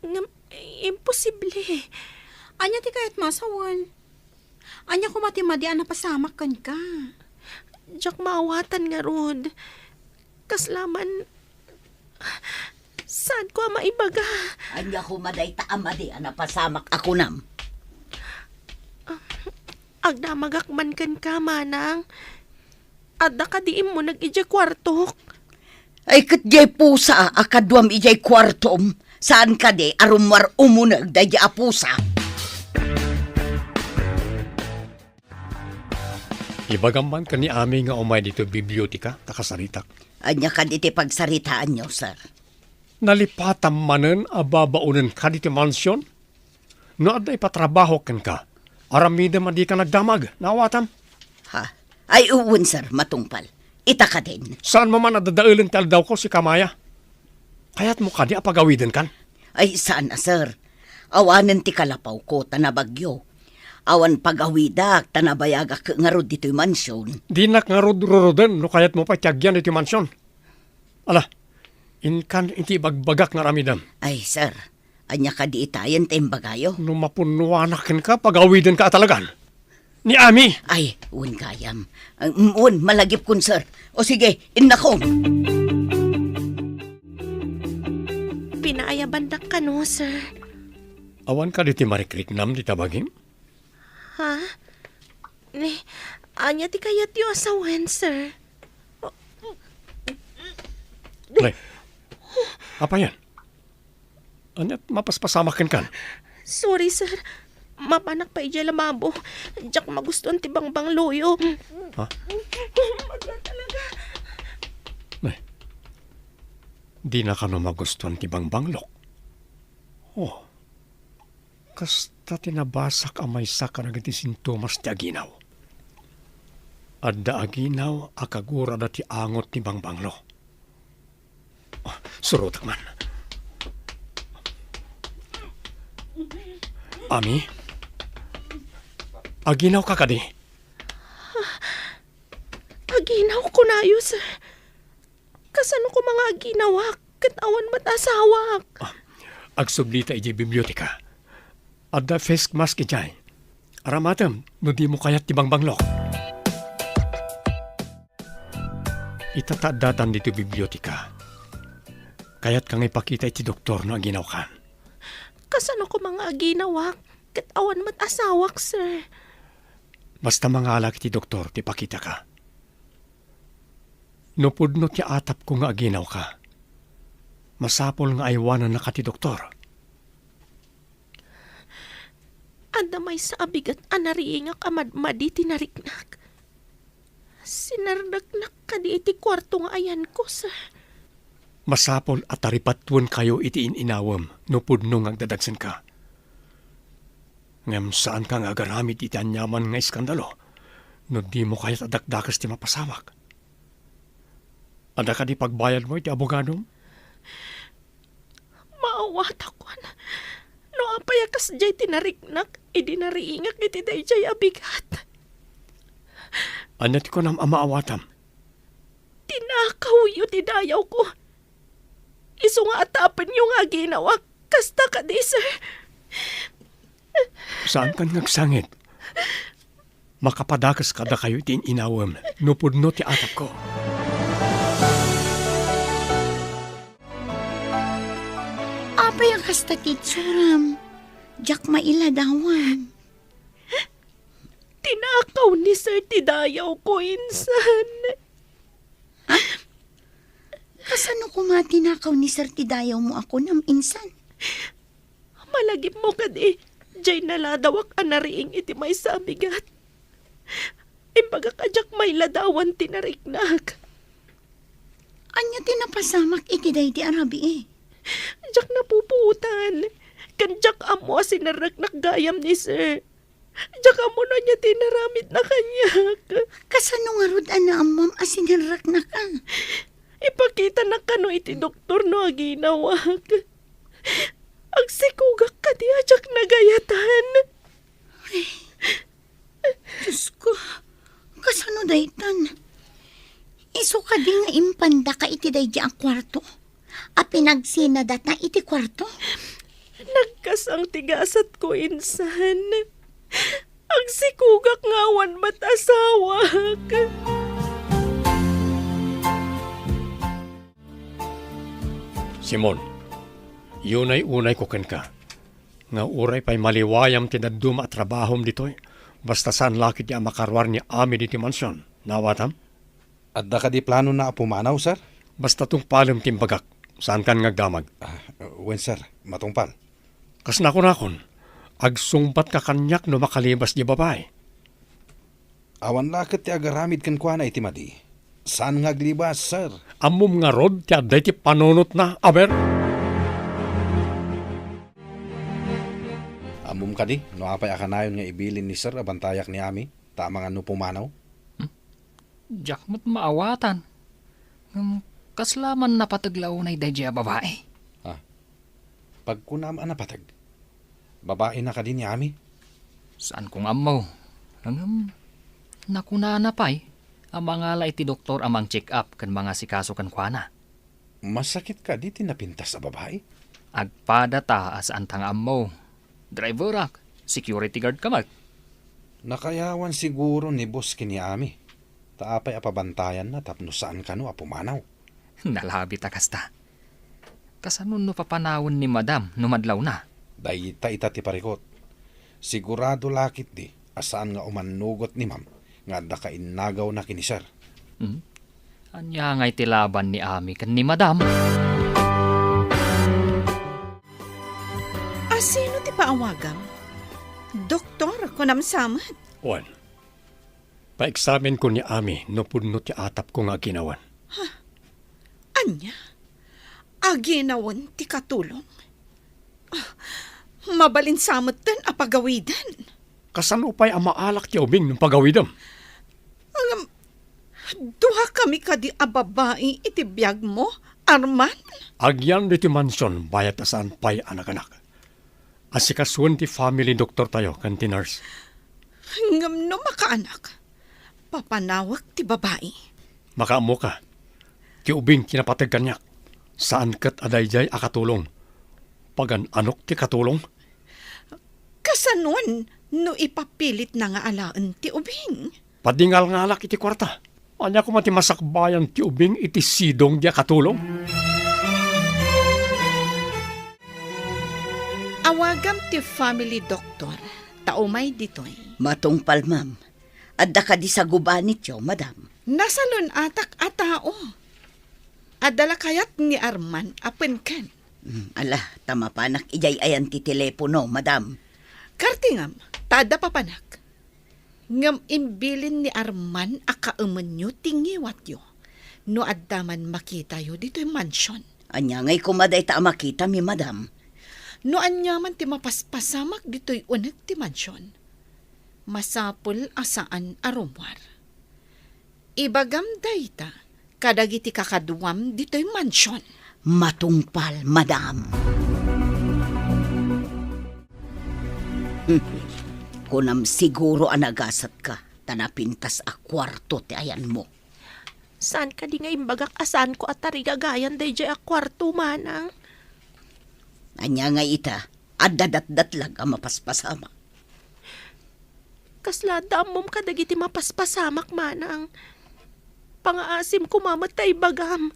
Ngem, imposible. Ania ti kayatmo a sawen? Ania koma ti madi a napasamak kenka? Diak maawatan ngarud. Kasla man, saanko a maibaga. Ania koma dayta a madi a napasamak a kunam? Agdamagak man kenka, manang. Adda kadi immuneg idiay kuartok? Ay, ket diay pusa a kaduam idiay kuartom. Saan kadi a rummuar umuneg daydiay a pusa? Ibagam man ken ni Ami nga umay ditoy biblioteka ta kasaritak. Ania kadi ti pagsaritaanyo, sir? Nalipatam manen a babaonenka ditoy mansion? No adda ipatrabahok kenka, aramidem a dika nagdamag. Naawatam? Ha? Ay, wen, sir, matungpal. Ita kadin. Saanmo man a dadaelen ti aldawko, sika Maya? Kayatmo kadi a pagawidenkan? Ay, saan a, sir. Awanen ti kalapawko ta nabagyo. Awan pagawidak ta nabayagak ngarud ditoy mansion. Dinak ngarud ruroden no kayatmo pay ti agyan ditoy mansion. Ala, inkan iti ibagbagak nga aramidem. Ay, sir, ania kadi itayen ta imbagayo? No mapunnoanak kenka, pagawidenka a talagan. Ni Ami! Ay, wen gayam. Ay, mm, wen, malagipkon, sir. O sige, innakon. Pinaayabandak kano, sir. Awan kadi ti marikriknam dita bagim? Ha? Ni, ania ti kayatyo a sawen, sir? Nay, apayan? Ania ti mapaspasamak kenkan? Sorry, sir. Mapanak pay idiay lababo. Diak magustuan ti bangbangloyo. Ha? Nay, dina kano magustuan ti bangbanglok? Oh. Kasta ti nabasak a maysa kadagiti sintomas ti aginaw. Adda aginaw a kagurada ti angot ni bangbanglo. Ah, surotek man. Ami? Aginawka kadi? Aginaw kunayo, sir. Kasano koma nga aginawak ket awan met asawak? Ah, agsublita idiay biblioteka. Adda face mask idiay. Aramatem no dimo kayat ti bangbanglok. Ita ta addatan ditoy biblioteka. Kayatka nga ipakita iti doktor no aginawkan? Kasano koma nga aginawak ket awan met asawak, sir? Basta mangalak iti doktor ti pakitaka. No pudno ti atapko nga aginawka, masapul nga aywanennaka ti doktor. Adda maysa a bigat a nariingak a madmadi ti nariknak. Sinardaknak kadi iti kuarto nga ayanko, sir. Masapul a taripatuenkayo iti in-inawem no pudno nga agdadagsenka. Ngem saanka nga agaramid iti aniaman nga iskandalo no dimo kayat a dakdakes ti mapasawak. Adda kadi pagbayadmo iti abogadom? Maawatakon no apay a kasdiay ti nariknak idi nariingak iti daydiay a bigat. Ania ti kunam a maawatam? Tinakawyo ti dayawko. Isu nga atapenyo nga aginawak. Kasta kadi, sir? Saankan nga agsangit. Makapadakes kadakayo iti in-inawem no pudno ti atapko. Apay a kasta ti itsuram? Diak mailadawan. Tinakaw ni Sir ti dayawko, insan. Kasano koma tinakaw ni Sir ti dayawmo a kunam, insan? Malagipmo kadi, diay naladawak a nariing iti maysa a bigat. Imbagak a diak mailadawan ti nariknak. Ania ti napasamak iti daydi a rabii? Diak napupuotan, ken diak ammo a sinerreknak gayam ni Sir. Diak ammo no ania ti inaramidna kaniak. Kasano ngarud a naammom a sinerreknak a? Ipakitanak kano iti doktor no aginawak. Agsikogak kadi a diak nagayatan. Ay, Diosko, kasano daytan? Isu kadi nga impandaka iti daydi a kuarto? A pinagsinadata iti kuarto? Nagkasang ti gasatko, insan. Agsikogak nga awan met asawak. Simon, yunay-unayko kenka, nga uray pay maliwayam ti dadduma a trabahom ditoy, basta saan la ketdi a makaruar ni Ami ditoy mansion. Naawatam? Adda kadi planona a pumanaw, sir? Basta tungpalem ti imbagak, saankan nga agdamag. Ah, wen, sir. Matungpal. Kas nakunakon, agsungbatka kaniak no makalibas diay babai. Awan la ket ti agaramid kenkuana iti madi. Saan nga aglibas, sir. Ammom ngarud ti adda iti panunotna, aber? Ammom kadi no apay a kanayon nga ibilin ni sir a bantayak ni Ami, ta amangan no pumanaw? Hmm? Diak met maawatan. Ngem kasla man napateg la unay daydiay a babai? Ah, pagkunam a napateg, babaina kadi ni Ami? Saanko nga ammo. Ngem nakunana pay a mangala iti doktor a mang-check-up ken mangasikaso kenkuana. Masakit kadi ti napintas a babai? Agpadata a saanta nga ammo. Driverak, security guard ka met. Nakayawan siguro ni boss ken ni Ami. Ta apay a pabantayanna tapno saan kano a pumanaw? Nalabit a kasta. Kasano no papanawen ni Madam no madlawna? Dayta ita ti parikut. Sigurado la ketdi a saan nga umannugot ni Ma'am nga adda kainnagawna ken ni Sir. Hmm? Ania ngay ti laban ni Ami ken ni Madam? A sino ti paawagam? Doktor, kunam sa met. Wen, paeksaminko ni Ami no pudno ti atapko nga aginawen. Ania? Aginawen ti katulong? Ah, mabalin sa metten a pagawiden. Kasano pay a maalak ti ubing no pagawidem? Ngem, duakami kadi a babai iti biagmo, Arman? Agyan ditoy mansion bayat a saan pay a naganak. Asikasuen ti family doktortayo ken ti nurse. Ngem no makaanak, papanawek ti babai. Makaammoka, ti ubing ti napateg kaniak. Saan ket a daydiay a katulong. Pagan-anok ti katulong? Kasanoan no ipapilitna nga alaen ti ubing? Padingalngalak iti kuarta. Ania koma ti masakbayan ti ubing iti sidong diay a katulong? Awagam ti family doctor, ta umay ditoy. Matungpal, ma'am. Adda kadi sagubanityo, madam? Nasalun-atak a tao. Adda la kayat ni Arman a penken. Mm, ala, ta mapanak idiay ayan ti telepono, madam. Kartingam, ta adda papanak. Ngem imbilin ni Arman a kaemenyo ti ngiwatyo no adda man makitayo ditoy mansion. Ania ngay koma dayta a makitami, madam? No ania man ti mapaspasamak ditoy uneg ti mansion, masapul a saan a rummuar. Ibagam dayta kadagiti kakaduam ditoy mansion. Matungpal, madam. Kunam siguro a nagasatka ta napintas a kuarto ti ayanmo. Saan kadi nga imbagak a saanko a tarigagayan daydiay a kuarto, manang? Ania nga ita, adda datdatlag a mapaspasamak? Kasla adda ammom kadagiti mapaspasamak, manang? Pangaasim koma met ta ibagam.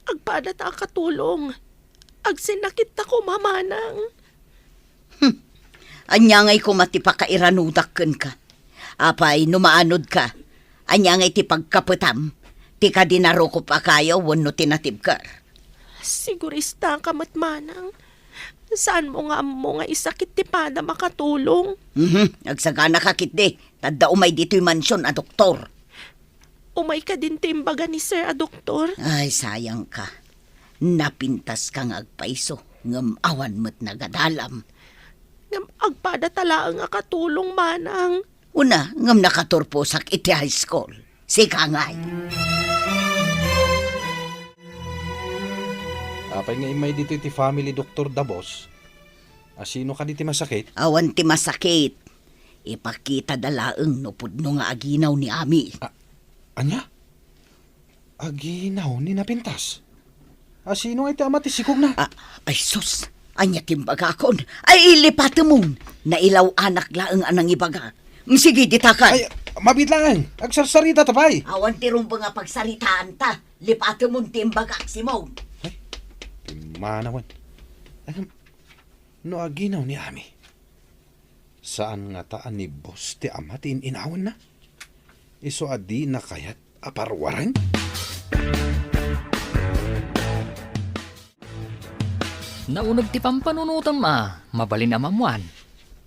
Agpadata a katulong. Agsinnakitta koma, manang. Hmm. Ania ngay koma ti pakairanudak kenka? Apay, no maanodka, ania ngay ti pagkapetam? Ti kadi narukop a kayo wenno ti natibker? Siguristaka met, manang. Saanmo nga ammo nga isakit ti padam a katulong? Mhm, agsaganaka ketdi, ta adda umay ditoy mansion a doktor. Umay kadin ti imbaga ni Sir a doktor? Ay, sayangka. Napintaska nga agpayso, ngem awan met nagadalam. Ngem agpadata laeng a katulong, manang. Una, ngem nakaturposak iti high school. Sika ngay. Apay nga immay ditoy ti family doctor da, boss? Asino kadi ti masakit? Awan ti masakit. Ipakitada laeng no pudno nga aginaw ni Ami. A-, ania? Aginaw ni Napintas? Asino ngay ti ama ti sikogna? A-, ay sus, ania ti imbagakon? Ay, ilipatemon. Nailaw-anak laeng a nangibaga. Mm, sige, ditakay. Ay, mabiit laeng. Agsarsarita ta pay. Awan ti rumbeng a pagsaritaanta. Lipatemon ti imbagak, Simon. Ay, ti manawen. Ay, no aginaw ni Ami. Saan ngata a ni boss ti ama ti in-inawenna? Isu a dina kayat a paruaren? Nauneg ti pampanunotem a mabalin a maammuan.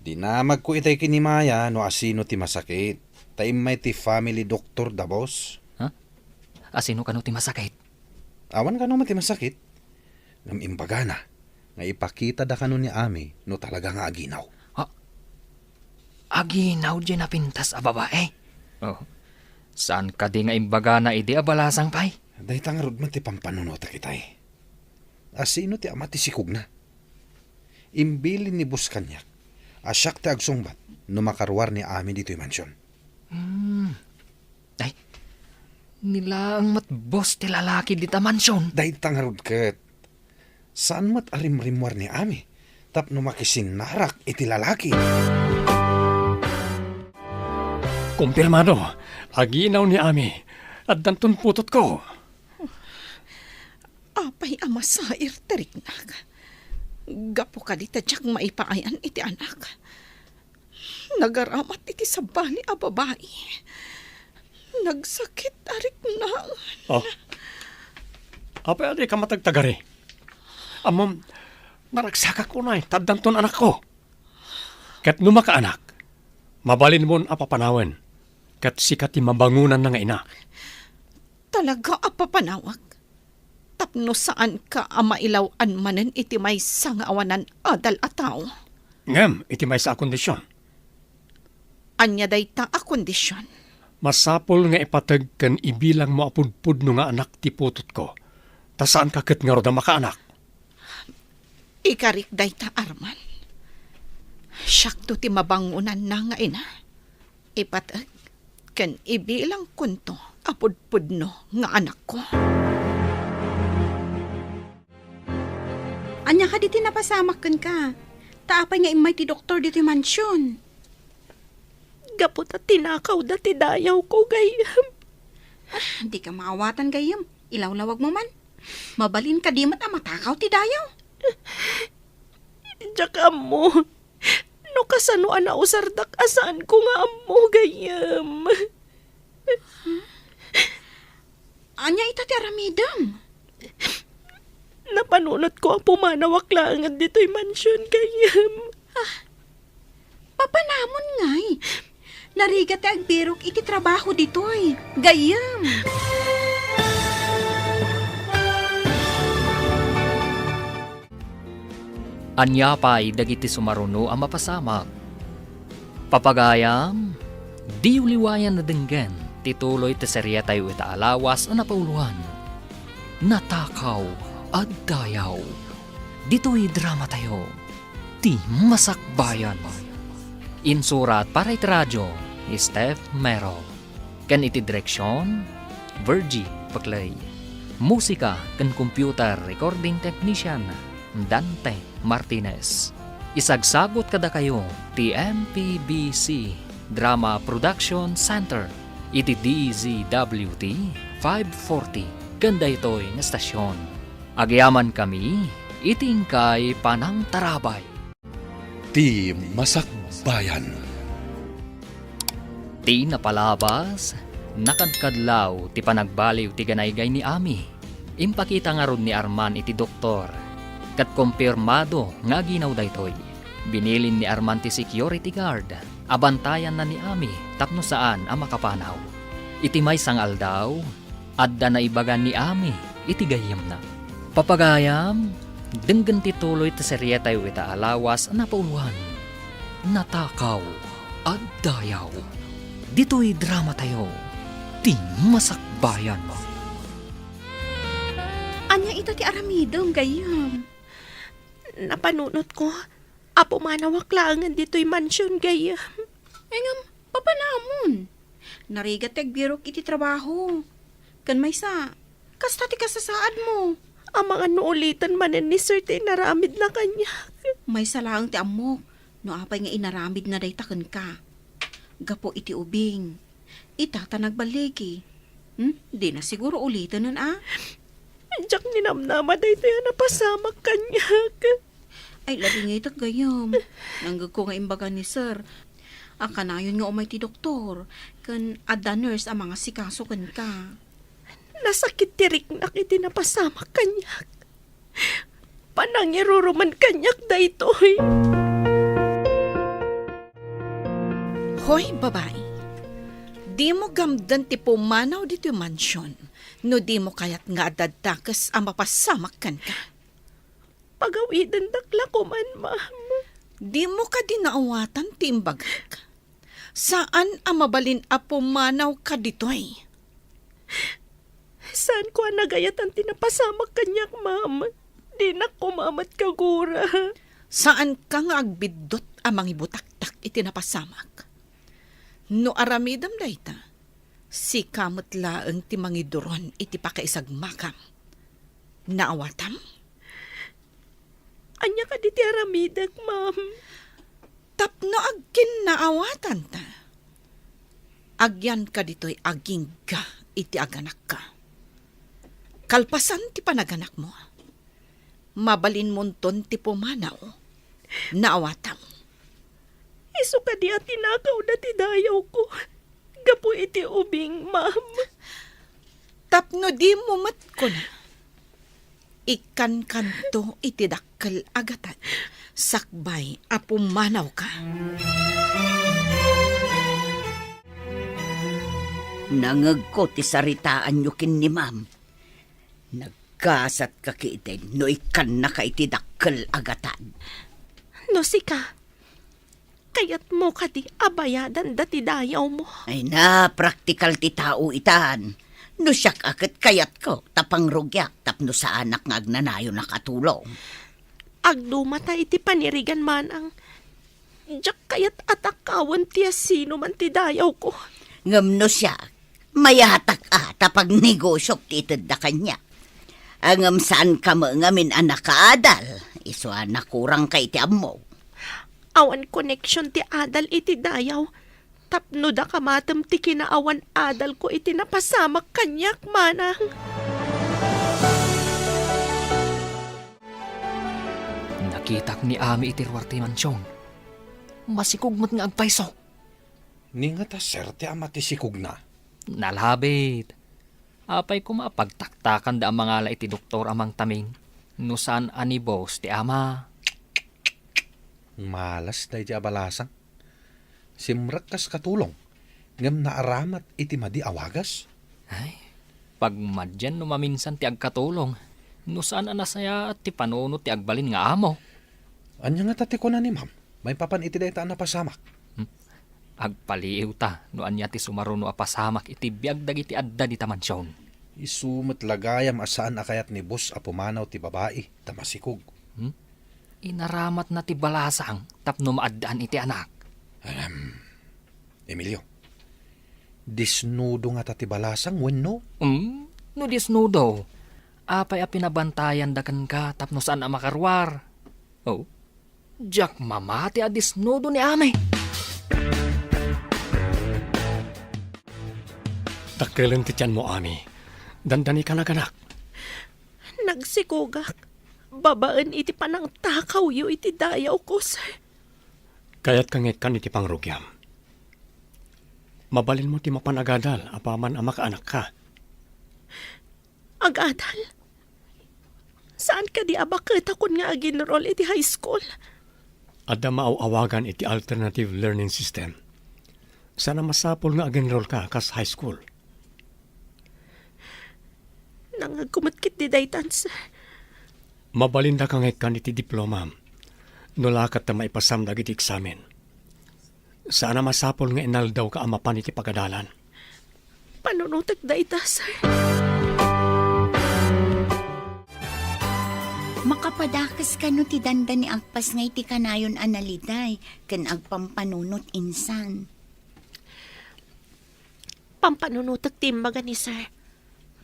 Dinamagko itay ken ni Maya no asino ti masakit. Ta immay ti family doctor da, boss. Ha? Asino kano ti masakit? Awan kano met ti masakit. Ngem imbagana nga ipakitada kano ni Ami no talaga nga aginaw. Ha? Aginaw diay napintas a babae? Oh. Saan kadi nga imbagana idi a balasang pay? Dayta ngarud met ti pampanunotek itay. Asino ti ama ti sikogna? Imbilin ni boss kaniak a siak ti agsungbat no makaruar ni Ami ditoy mansion. Hmm. Ay, ni laeng met boss ti lalaki dita mansion. Dayta ngarud ket. Saan met a rimrimmuar ni Ami tapno makisinnarak iti lalaki. Kumpirmado, aginaw ni Ami. Addanton putotko. Apay a masair ti riknak? Gapu kadi ta diak maipaayan iti anak. Nagaramat iti sabali a babai. Nagsakit a riknaan. Oh. Apay a dika matagtagari? Ammom, naragsakak unay, ta addanton anakko. Ket no makaanak, mabalinmon a papanawen, ket sika ti mabangonanna nga ina. Talaga a papanawak? Tapno saanka a mailaw-an manen iti maysa nga awanan adal a tao. Ngem iti maysa a kondision. Ania dayta a kondision? Masapul nga ipateg ken ibilangmo a pudpudno nga anak ti putotko, ta saanka ket ngarud a makaanak. Ikarik dayta, Arman. Siakto ti mabangonanna nga ina. Ipateg ken ibilangkonto a pudpudno nga anakko. Ania kadi ti napasamak kenka? Ta apay nga immay ti doktor ditoy mansion? Gapu ta tinakawda ti dayawko, gayyem. Ah, dika maawatan, gayyem. Ilawlawagmo man. Mabalin kadi met a matakaw ti dayaw. Diak ammo. No kasano a nausardak a saanko nga ammo, gayyem. Ania ita ti aramidem? Napanunotko a pumanawak laeng ditoy mansion, gayyem. Ah, papanamon ngay. Narigat ti agbirok iti trabaho ditoy, gayyem. Ania pay dagiti sumaruno a mapasamak? Papagayam, diyo liwayan a denggen ti tuloy ti seriatayo ita a lawas a napauloan, Natakaw a Dayaw. Ditoy dramatayo, Ti Masakbayan. Insurat para iti radio, Steph Mero. Ken iti direksion, Virgie Paclay. Musika ken computer recording technician, Dante Martinez. Isagsagut kadakayo ti M P B C Drama Production Center iti D Z W T five forty ken daytoy nga estasion. Agyamankami iti inkay panangtarabay. Ti Masakbayan. Ti napalabas, nakadkadlaw ti panagbaliw ti ganaygay ni Ami. Impakita ngarud ni Arman iti doktor, ket kumpirmado nga aginaw daytoy. Binilin ni Arman ti security guard a bantayanna ni Ami tapno saan a makapanaw. Iti maysa nga aldaw, adda naibaga ni Ami iti gayyemna. Papagayam, denggen ti tuloy ti serietayo ita a lawas a napauluan, Natakaw a Dayaw. Ditoy dramatayo, Ti Masakbayan. Ania ita ti aramidem, gayyem? Napanunotko a pumanawak laengen ditoy mansion, gayyem. Ay ngem, papanamon? Narigat ti agbirok iti trabaho. Ken maysa, kasta ti kasasaadmo. Amangan no uliten manen ni Sir ti inaramidna kaniak. Maysa laeng ti ammok no apay nga inaramidna dayta kenka. Gapu iti ubing, ita ta nagballigi. Hmm? Dina siguro ulitenen a? Diak ninamnama daytoy a napasamak kaniak. Ay, labi nga itak gayyem. Nanggegko nga imbaga ni Sir a kanayon nga umay ti doktor, ken adda nurse a mangasikaso kenka. Nasakit ti riknak iti napasamak kaniak. Panangirurumen kaniak daytoy. Hoy, babai, dimo gamden ti pumanaw ditoy mansion no dimo kayat nga adda dakes a mapasamak kenka. Pagawidendak la koman, ma'am. Dimo kadi naawatan ti imbagak? Saan a mabalin a pumanawka ditoy. Saanko a nagayatan ti napasamak kaniak, ma'am. Dinak koma met kagura. Saanka nga agbiddut a mangibutaktak iti napasamak. No aramidem dayta, sika met laeng ti mangiduron iti pakaisagmakam. Naawatam? Ania kadi ti aramidek, ma'am? Tapno agkinnaawatanta, agyanka ditoy agingga iti aganakka. Kalpasan ti panaganakmo, mabalinmonton ti pumanaw. Naawatam? Isu kadi a tinakawda ti dayawko gapu iti ubing, ma'am? Tapno dimo met kuna, ikkankanto iti dakkel a gatad sakbay a pumanawka. Nangegko ti saritaanyo ken ni ma'am. Nagkasatka ketdi no ikkannaka iti dakkel a gatad. No sika, kayatmo kadi a bayadanda ti dayawmo? Ay na, praktikal ti tao itan. No siak a ket kayatko ta pangrugiak tapno saanak nga agnanayonak a tulong. Agdumata iti panirigan, manang. Diak kayat a takawen ti asinoman ti dayawko. Ngem no siak, mayatak a ta pagnegosiok ti itedda kaniak. Ngem saanka met ngamin a nakaadal, isu a nakurangka iti ammok. Awan koneksion ti adal iti dayaw, tapno daka matem ti kinaawan adalko iti napasamak kaniak, manang. Nakitak ni Ami iti ruar ti mansion. Masikog met nga agpayso. Ni ngata, sir, ti ama ti sikogna? Nalabit. Apay koma a pagtaktakanda a mangala iti doktor a mangtaming no saan a ni boss ti ama? Malas daydi a balasang. Simrek kas katulong, ngem naaramat iti madi a wagas. Ay, pagmadian no maminsan ti agkatulong, no saan a nasayaat ti panunot ti agbalin nga amo. Ania ngata ti kuna ni ma'am maipapan iti dayta a napasamak? Hmm. Agpaliiwta no ania ti sumaruno a pasamak iti biag dagiti adda dita mansion. Isu met la gayam a saan a kayat ni boss a pumanaw ti babai ta masikog. Hmm? Inaramatna ti balasang tapno maaddaan iti anak. Ahem. Emilio, disnudo ngata ti balasang wenno? Hmm? No disnudo, apay a pinabantayanda kenka tapno saan a makaruar? Oh, diak mamati a disnudo ni Ami. Dakkelen ti tianmo, Ami. Dandani ka naganak. Nagsikogak babaen iti panangtakawyo iti dayawko, sir. Kayatka nga ikkan iti pangrugiam. Mabalinmo ti mapan agadal apaman a makaanakka. Agadal? Saan kadi a baket a kun nga ag-enroll iti high school? Adda maaw-awagan iti alternative learning system. Saan a masapul nga ag-enroll ka kas high school. Nangngegko met ketdi daytan, sir. Mabalindaka nga ikkan iti diplomam. No la ket ta maipasam dagiti eksamen. Saan a masapul nga inaldawka a mapan iti pagadalan. Panunotek dayta, sir. Makapadakes kano ti dandani agpasngay ti kanayon a naliday ken agpampanunot insan. Pampanunotek ti imbaga ni sir.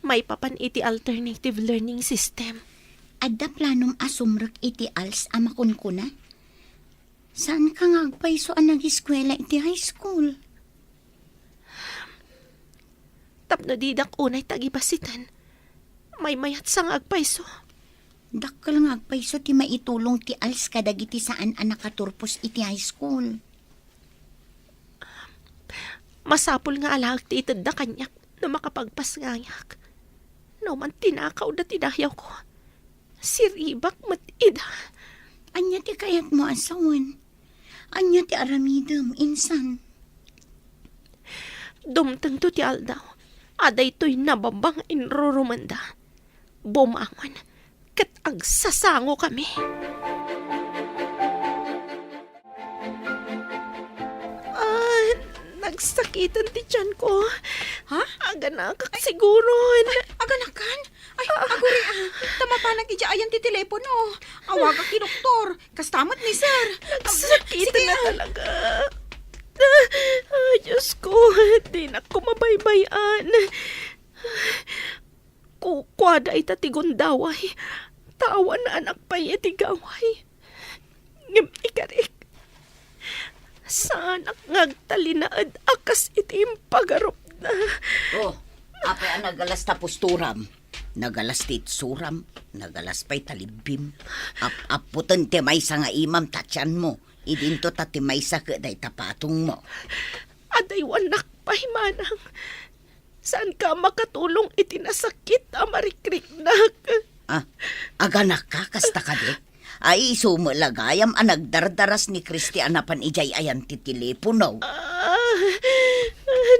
Maipapan iti alternative learning system. Adda planom a sumrek iti als a makunkuna? Saanka nga agpayso a nagiskuela iti high school? Tapno didak unay tagibasiten, maymayatsa nga agpayso. Dakkel nga agpayso ti maitulong ti als kadagiti saan a nakaturpos iti high school. Masapul nga alaek ti itedda kaniak no makapagpasngayak. No man tinakawda ti dayawko, siribak met ida. Ania ti kayatmo a sawen? Ania ti aramidem insan? Dumtengto ti aldaw a daytoy nababa nga inrurumenda. Bumangon ket agsasangokami. Ah, nagsakiten ti tianko. Ha? Aganakak siguron. Aganakan? Ay, aguri, ah. Ta mapanak idiay ayan ti telepono. Awagak ti doktor. Kasta met ni sir. Nagsakiten Sige, na ah. talaga. Ay, Diyos ko, dinak ko mabaybay-an. Kukuada ita ti gundaway. Ta awan anak pay iti gaway. Ngem ikarik, saanak nga agtalinaed a kas iti impagarupna. Oh, apay a nagalas ta posturam? Nagalas ti itsuram, nagalas pay ta libbim. Ap-appoten ti maysa nga imam ta tianmo. Idinto ta ti maysa ket dayta patongmo. Adaywanak pay, manang. Saanka a makatulong iti nasakit a marikriknak. Ah, aganakka kasta kadi? Ay, isu met la gayam a nagdardaras ni Christy a napan idiay ayan ti telepono. Ah,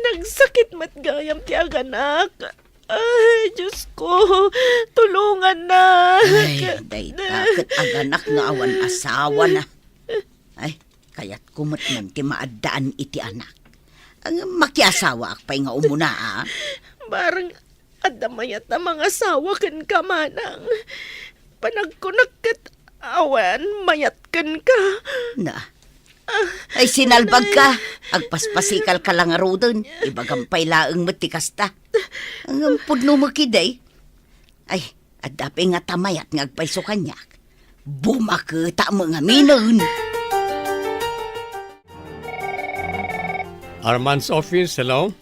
nagsakit met gayam ti aganak. Ay, Diyos ko, tulongannak. Ay, dayta ket aganak nga awan asawana. Ay, kayatko met man ti maaddaan iti anak. Ang makiasawaak pay nga umuna, a? Bareng adda mayat a mangasawa kenka, manang. Panagkunak ket awan mayat kenka. Na. Ay, sinalbagka. Agpaspasikalka la ngaruden. Ibagam pay laeng met ti kasta. Ang pudno mo kiday. Ay, adda pay nga ta mayat nga agpayso kaniak. Bumaketa met ngaminen. Arman's office, hello?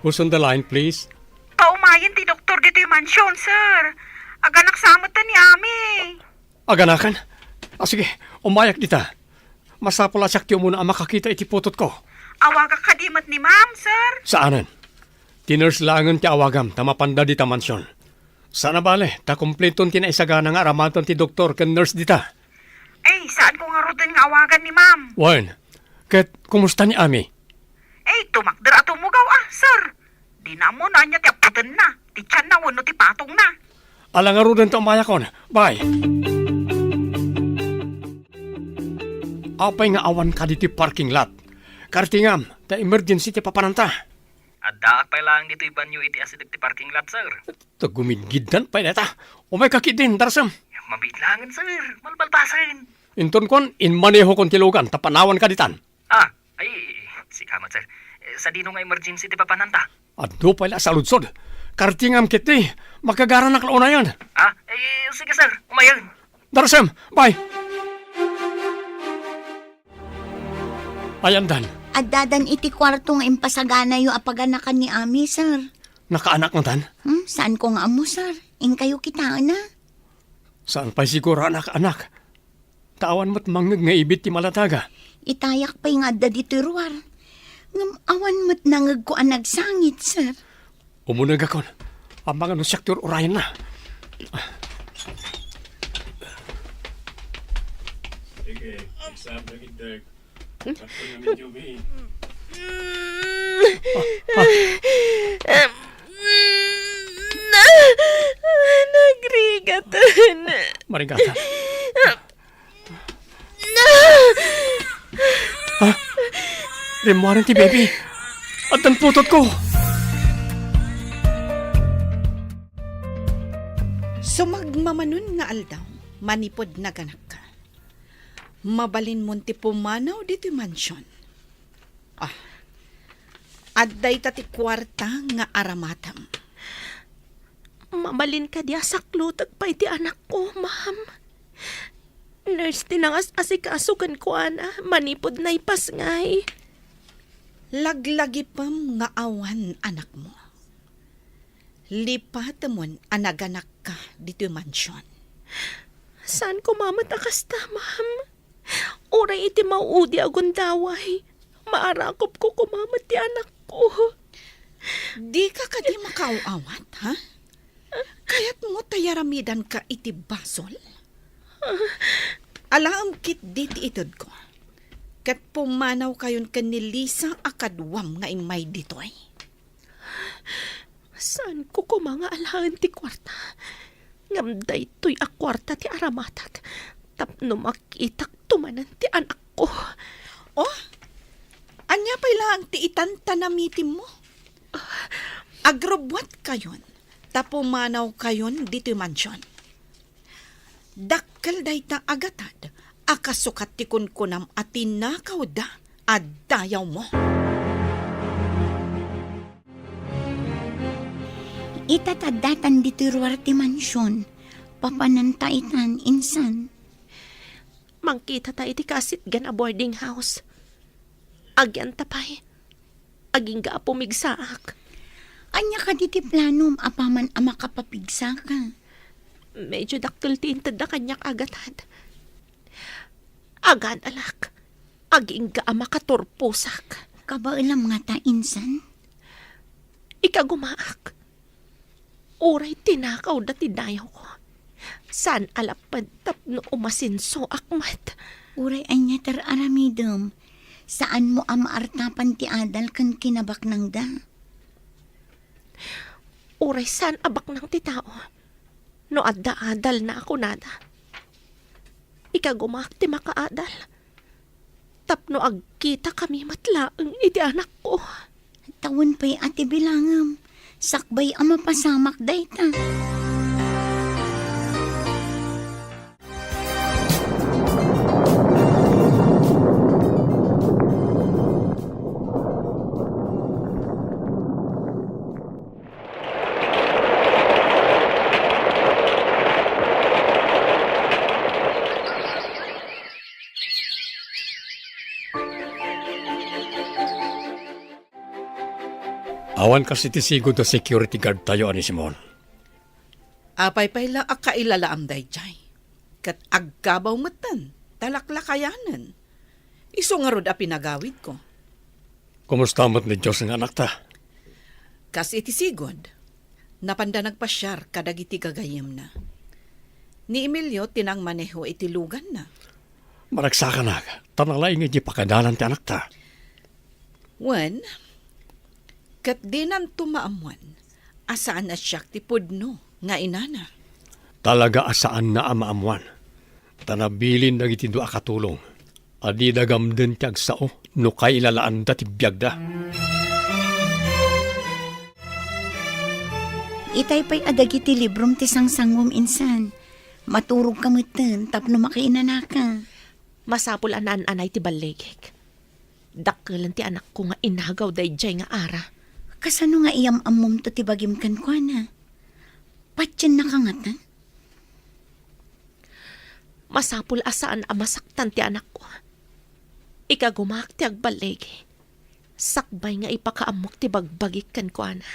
Who's on the line, please? Paumayen ti doktor ditoy mansion, sir. Aganak sa met ni Ami. Aganakan? Ah, sige, umayak dita. Masapul a siak ti umuna a makakita iti putotko. Awagak kadi met ni Ma'am, sir? Saanen. Ti nurse laengen ti awagam ta mapanda dita mansion. Saan a bale, ta kumpleton ti naisagana nga aramatan ti doktor ken nurse dita. Ay, saanko ngaruden nga awagan ni Ma'am. Wen, ket kumusta ni Ami? Ay, tumakder a tumugaw, a, sir. Dina ammo no ania ti appotenna, ti tianna wenno ti patongna. Ala ngaruden ta umayakon. Bye. Apay nga awanka ditoy parking lot? Kartingam, ta emergency ti papananta. Addaak pay laeng ditoy banio iti asideg ti parking lot, sir. Ta gumidgiddan pay dayta. Umayka ketdin, Darsem. Mabiit laengen, sir. Malbalbasen. Inton kuan, inmanehokon ti lugan, ta panawanka ditan. Ah, ay, sika met, sir. Eh, sadino nga emergency ti papananta? Adu pay la a saludsod. Kartingam ketdi, makagaranak la unayen. Ah, eh, sige, sir. Umayen. Darsem, bye. Ayandan. Addadan iti kuarto nga impasaganayo a paganakan ni Ami, sir. Nakaanak ngatan? Hmm, saanko nga ammo, sir. Inkayo kitaenna. Saan pay siguro a nakaanak? Ta awan met mangngeg nga ibit ti maladaga. Itayak pay nga adda ditoy ruar. Ngem awan met nangegko a nagsangit, sir. Umunegakon. Amangan no siak ti ur-urayenna. Sige, exam na gid, Dirk. Sakto na medyo, eh. Nagrigatan. Marigatan. Ha? Rimmuaren ti baby. Addan putotko. Sumagmamanon nga aldaw, manipud naganakka, mabalinmon ti pumanaw ditoy mansion. Ah, adda ita ti kuarta nga aramatam. Mabalin kadi a saklutek pay ti anakko, ma'am? Nurse ti nangas-asikaso kenkuana manipud naipasngay. Laglagipem nga awan anakmo. Lipatemon a naganakka ditoy mansion. Saan koma met a kasta, ma'am? Uray iti mauudi a gundaway, maarakupko koma met ti anakko. Dika kadi makaaw-awat, ha? Kayatmo ta yaramidanka iti basol? Alaem ketdi ti itedko. Ket pumanawkayon ken ni Lisa a kaduam nga immay ditoy. Saanko koma nga alaen ti kuarta. Ngem daytoy a kuarta ti aramatak tapno makitakto manen ti anakko. Oh, ania pay laeng ti itan ta namitimmo? Agrubbuatkayon ta pumanawkayon ditoy mansion. Dakkel dayta a gatad a kasukat ti kunkunam a tinakawda a dayawmo. Ita ta addatan ditoy ruar ti mansion. Papananta itan, insan. Mangkitata iti kasitgan a boarding house. Agyanta pay. Agingga a pumigsaak. Ania kadi ti planom apaman a makapapigsaka? Medyo dakkel ti intedda kaniak a gatad. Agadalak. Agingga a makaturposak. Kabaelam ngata, insan? Ikagumaak. Uray tinakawda ti dayawko, saan a lapped tapno umasensoak met. Uray ania ti ar-aramidem, saanmo a maartapan ti adal ken kinabaknangda. Uray saan a baknang ti tao no adda adalna a kunada. Ikagumaak ti makaadal tapno agkitakami met laeng iti anakko. Tawen pay a ti bilangem, sakbay a mapasamak dayta. Awan kas iti sigud a security guard tayo, Anisimon. Apay pay la a kailalaam daydiay? Ket agkabaw metten ta laklakayanen. Isu ngarud a pinagawidko. Kumusta met ni Dios nga anakta? Kas iti sigud, napanda nagpasiar kadagiti gagayyemna. Ni Emilio ti nangmaneho iti luganna. Maragsakanak, ta nalaing iti pakadalan ti anakta. Wen, ket dinanto maammuan a saan a siak ti pudno nga inana. Talaga a saanna a maammuan, ta nabilin dagiti dua a katulong a dida gamden ti agsao no kailalaanda ti biagda. Itay pay a dagiti librom ti sangsanguem, insan. Maturogka metten tapno makainanaka. Masapul a naan-anay ti balligik. Dakkelen ti anakko nga inagaw daydiay nga ara. Kasano nga iyam-ammomto ti bagim kenkuana? Patiennaka ngata? Masapul a saan a masaktan ti anakko. Ikagumaak ti agballigi. Sakbay nga ipakaammok ti bagbagik kenkuana.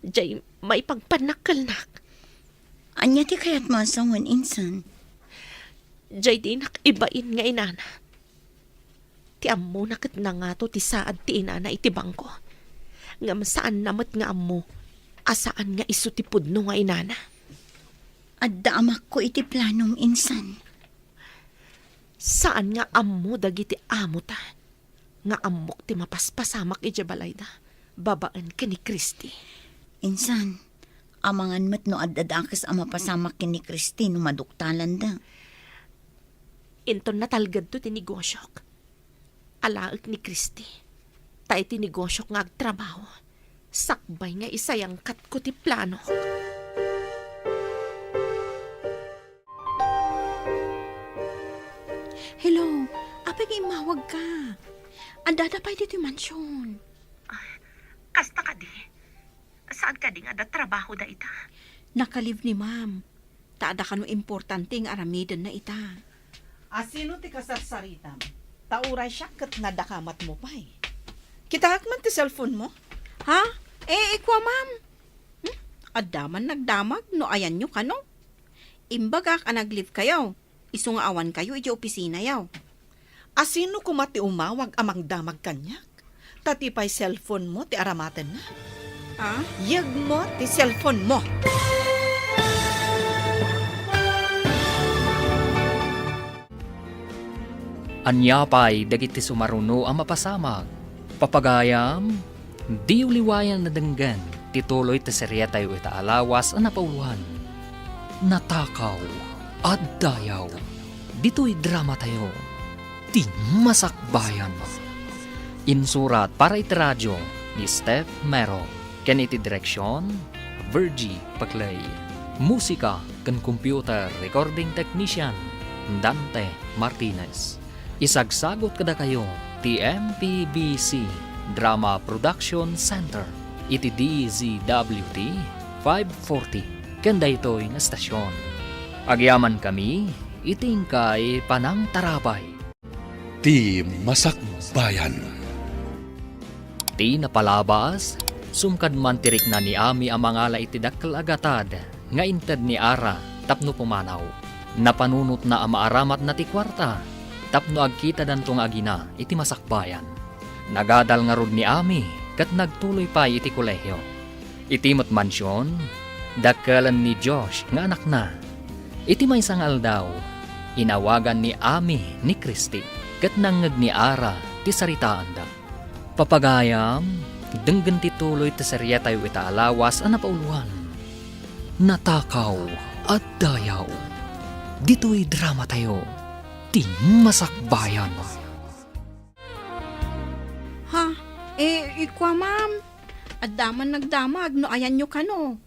Jay maipagpannakkelnak. Ania ti kayatmo a sawen, insan? Jay dinak ibain nga inana. Ti ammona ket nangato ti saad ti inana iti bangko. Ngem saanna met nga ammo a saan nga isu ti pudno nga inana. Adda amakko iti planom, insan. Saan nga ammo dagiti amota nga ammok ti mapaspasamak idiay balayda babaen ken ni Christy. Insan, amangan met no adda dakes a mapasamak ken ni Christy no maduktalanda. Inton natalgedto ti negosiok, alaek ni Christy. Ta iti negosiok nga agtrabaho, sakbay nga isayangkatko ti planok. Hello, apay nga immawagka? Addada pay ditoy mansion. Ay, kasta kadi? Saan kadi nga adda trabaho dayta? Naka-leave ni ma'am. Ta adda kano importante nga aramidenna ita. Asino ti kasarsaritam? Ta uray siak ket nadakamatmo pay. Kitaak man ti cellphone mo? Ha? Eh, ikua, ma'am. Hmm? Adda man nagdamag no ayanyo kano? Imbagak a nag-leave kayo. Isu nga awan kayo iti opisinayo. Asino koma ti umawag a mangdamag kaniak? Ta ti pay cellphone mo ti aramatenna? Ah? Yegmo ti cellphone mo! Ania pay dagiti sumaruno a mapasamak? Papagayam, diyo liwayan a denggen ti tuloy ti serietayo ita a lawas a napauloan. Natakaw a Dayaw. Ditoy dramatayo, Ti Masakbayan. Insurat para iti radio ni Steph Mero, ken iti direksion, Virgie Paclay. Musika ken computer recording technician, Dante Martinez. Isagsagot kadakayo ti M P B C Drama Production Center iti D Z W T five forty ken daytoy nga estasion. Agyamankami iti inkay panangtarabay. Ti Masakbayan. Ti napalabas, sumkad man ti rikna ni Ami a mangala iti dakkel a gatad nga inted ni Ara tapno pumanaw. Napanunotna a maaramatna ti kuarta tapno agkitadanto nga agina iti masakbayan. Nagadal ngarud ni Ami ket nagtuloy pay iti kolehio. Iti met mansion, dakkelen ni Josh nga anakna. Iti maysa nga aldaw, inawagan ni Ami ni Christy ket nangngeg ni Ara ti saritaanda. Papagayam, denggen ti tuloy ti serietayo ita a lawas a napauloan. Natakaw a Dayaw. Ditoy dramatayo, Ti Masakbayan. Ha? Eh, ikua, ma'am. Adda man nagdamag no ayanyo kano.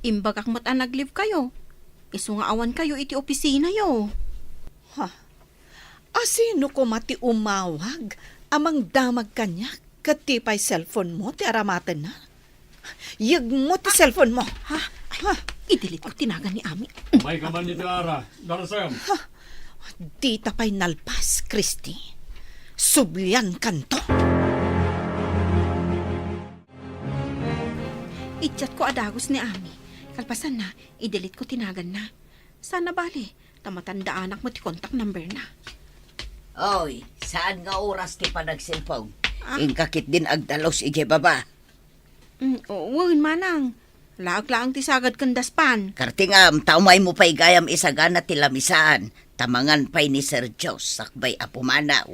Imbagak met a nag-leave kayo. Isu nga awan kayo iti opisinayo. Ha? Asino koma ti umawag a mangdamag kaniak ket ti pay cellphone mo ti aramatenna? Yegmo ti cellphone mo. Ha? Ay, ha? I-delete ko ti nagan ni Ami. May kaman ni Clara. Darasem. Ha? Dita pay nalpas, Christy. Sublian kanto. I-chat ko a dagus ni Ami. Kalpasanna, i-delete ko ti naganna. Sana bale, ta matandaanak met ti contact number na. Oy, saan nga oras ti panagselpong? Ah. Inka ketdin agdalus idiay baba. Mm, o, wen, manang. Laak laeng ti sagad ken daspan. Kartingam, ta umaymo pay gayam isagana ti lamisaan. Ta mangan pay ni Sir Jos, sakbay a pumanaw.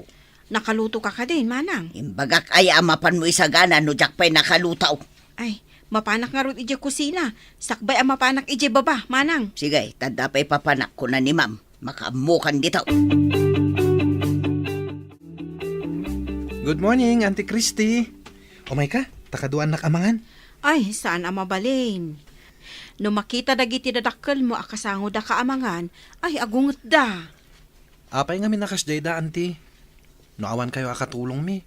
Nakaluto ka kadin, manang? Imbagak aya a mapanmo isagana no diak pay nakaluto. Ay, mapanak ngarud idiay kusina. Sakbay a mapanak idiay baba, manang. Sige, ta adda pay papanak, kuna ni ma'am. Makaammokan dito. Good morning, Auntie Christy. Umay ka, ta kaduaannak a mangan. Ay, saan a mabalin. No makita dagiti dadakkelmo a kasangoda ka a mangan, ay, agungetda. Apay ngamin a kasdayda, Auntie? No awan kayo a katulongmi,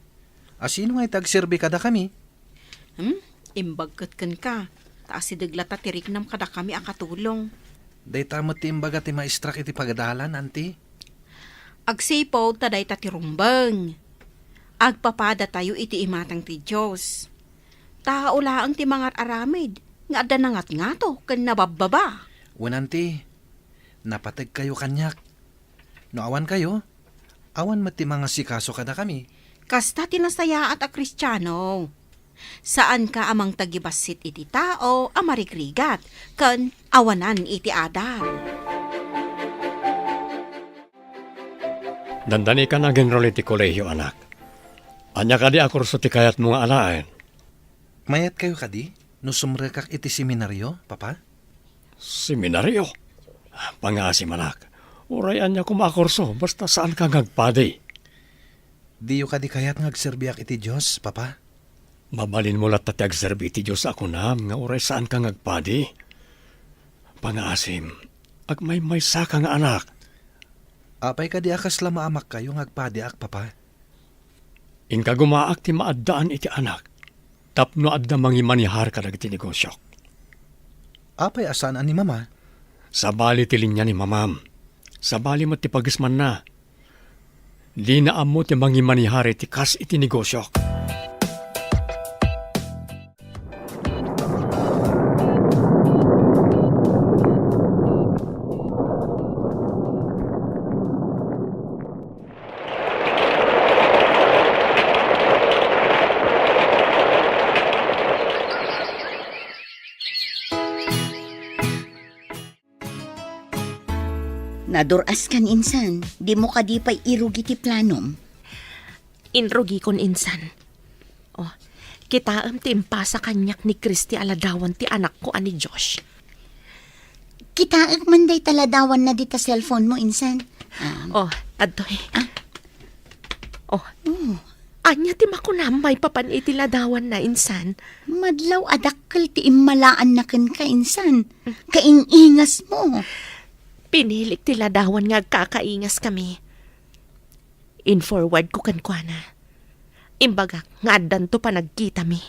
asino nga iti agserbi kadakami? Hmm? Imbag ket kenka, ta asideg latta ti riknam kadakami a katulong. Dayta met ti imbaga ti maestrak iti pagadalan, Auntie. Agsipud ta dayta ti rumbeng. Agpapadatayo iti imatang ti Dios. Tao laeng ti mangar-aramid nga adda nangatngato ken nababbaba. Wen, Auntie, napategkayo kaniak. No awan kayo, awan met ti mangasikaso kadakami. Kasta ti nasayaat a Kristiano. Saanka a mangtagibassit iti tao a marigrigat ken awanan iti adal. Dandani ka nag-enroll iti kolehio, anak. Ania kadi a kurso ti kayatmo nga alaen? Mayatkayo kadi no sumrekak iti seminario, Papa? Seminario? Pangngaasim, anak. Uray ania koma a kurso, basta saanka nga agpadi. Diyo kadi kayat nga agserbiak iti Dios, Papa? Mabalinmo latta ti agserbi iti Dios a kunam nga uray saanka nga agpadi. Pangngaasim, agmaymaysaka nga anak. Apay kadi a kasla maamakkayo nga agpadiak, Papa? Inkagumaak ti maaddaan iti anak tapno adda mangimanihar kadagiti negosiok. Apay a saan a ni Mama? Sabali ti linia ni Mamam. Sabali met ti pagismanna. Dina ammo ti mangimanihar iti kas iti negosiok. Nadur-askan insan, dimo kadi pay irugi ti planom? Inrugikon insan. Oh, kitaem ti impasa kaniak ni Christy a ladawan ti anakko a ni Josh. Kitaek man dayta ladawanna dita cellphone mo, insan. Ah. Oh, adtoy. Ah. Oh. Oh. Ania ti makunam maipapan iti ladawanna, insan? Madlaw a dakkel ti immalaanna kenka, insan. Kaing-ingas mo. Pinilik ti ladawan nga agkakaingas kami. In-forward ko kenkuana. Imbagak nga addanto panagkitami.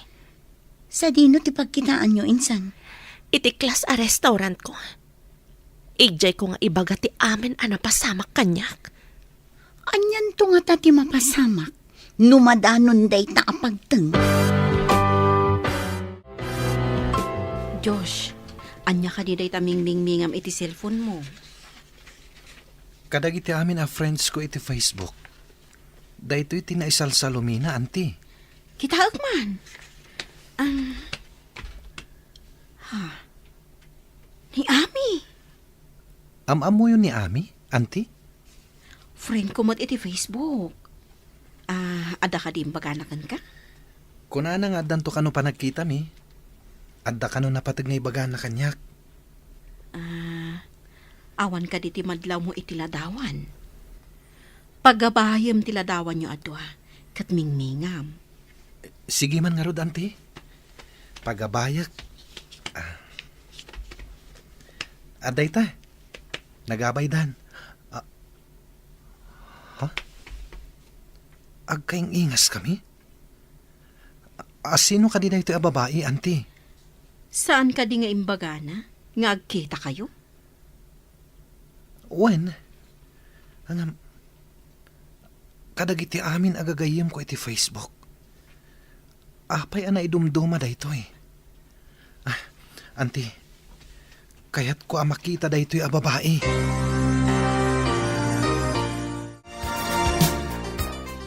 Sadino ti pagkitaanyo, insan? Iti class a restaurant ko. Idiay ko nga ibaga ti amin a napasamak kaniak. Anianto ngata ti mapasamak no madanon dayta a pagteng? Josh, ania kadi dayta mingmingmingam iti cellphone mo? Kadagiti amin a friends ko iti Facebook. Daytoy ti naisalsalumina, anti. Kitaek man. Ang, ha? Ni Ami. Am-ammoyo ni Ami, anti? Friend ko met iti Facebook. Ah, adda kadi imbagana kenka? Kunana nga addanto kano panagkitami. Adda kano napateg nga ibagana kaniak. Ah, awan kadi ti madlawmo iti ladawan? Pagabayem ti ladawanyo a dua, ket mingmingam. Sige man ngarud, anti. Pagabayek. Ah. Adda ita. Nagabaydan. Ah. Ha? Agkaing-ingas kami? A, sino kadi daytoy a babai, anti? Saan kadi nga imbagana nga agkitakayo? Wen, ngem, kadagiti amin a gagayyemko iti Facebook, apay a naidumduma daytoy? Ah, anti, kayatko a makita daytoy a babai.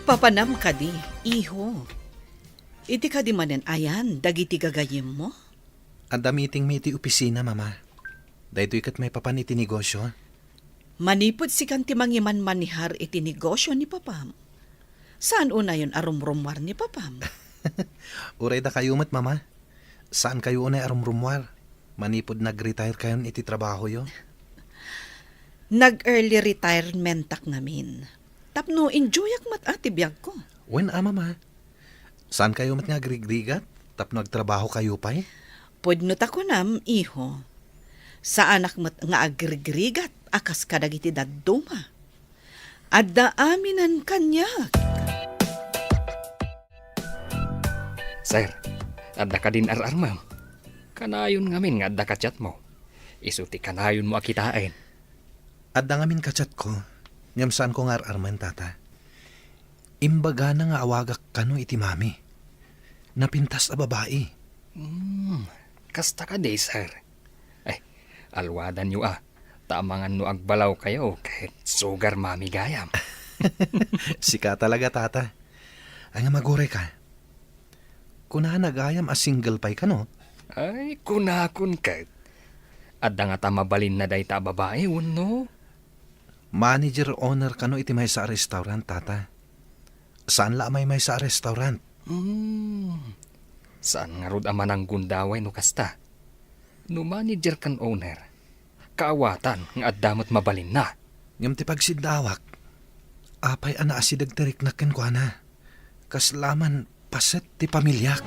Papanam kadi, iho? Idi kadi manen ayan dagiti gagayyemmo? Adda meetingmi iti opisina, Mama. Daytoy ket maipapan iti negosio. Manipud sikan ti mangimanmanihar iti negosio ni Papam, saan unayon a rumrummuar ni Papam? Uray dakayo met, Mama. Saankayo unay a rumrummuar manipud nag-retire kayon iti trabahoyo? Nag-early retirementak ngamin tapno enjoyak met a ti biagko. Wen a, Mama. Saankayo met nga agrigrigat tapno agtrabahokayo pay? Pudno ta kunam, iho. Saanak met nga agrigrigat a kas kadagiti dadduma. Adda aminen kaniak. Sir, adda kadin ar-armem? Kanayon ngamin nga adda ka-chatmo. Isu ti kanayonmo a kitaen. Adda ngamin ka-chatko, ngem saanko nga ar-armen, Tata. Imbagana nga awagak kano iti mami. Napintas a babai. Hmm, kasta kadi, sir? Ay, alwadanyo a. Ta amangan no agbalawkayo ket sugar mami gayam. Sika talaga, Tata. Ay nga, magurayka. Kunana gayam a single pay kano? Ay, kunakon ket. Adda ngata mabalinna dayta a babai, wenno? Manager owner kano iti maysa a restaurant, tata. Saan la a maymaysa a restaurant? Hmm. Saan ngarud a mananggundaway no kasta? No manager ken owner, kaawatan nga adda met mabalinna. Ngem ti pagsiddawak, apay a naasideg ti riknak kenkuana? Kasla man paset ti pamiliak.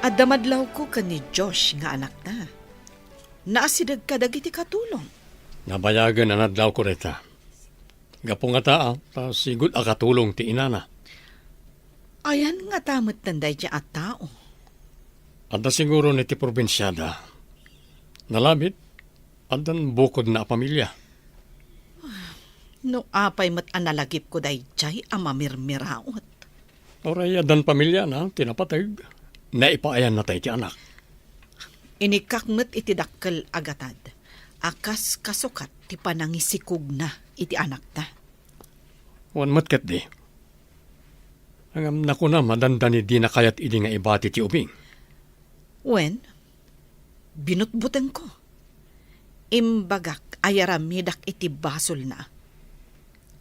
Adda madlawko ken ni Josh nga anakna. Naasideg kadagiti katulong. Nabayagen a nadlawko dayta. Gapu ngata, ta sigud a katulong ti inana. Ayan ngata metten daydiay a tao? Adda siguro iti probinsiada. Nalabit, addan bukodna a pamilia. No apay met a nalagipko daydiay a mamirmiraot. Uray addan pamiliana ti napateg, naipaayanna tay ti anak. Inikkak met iti dakkel a gatad a kas kasukat ti panangisikugna iti anakna. Wen met ketdi. Ngem nakunam a dandani dina kayat idi nga ibati ti ubing. Wen, binutbutengko. Imbagak a yaramidak iti basolna.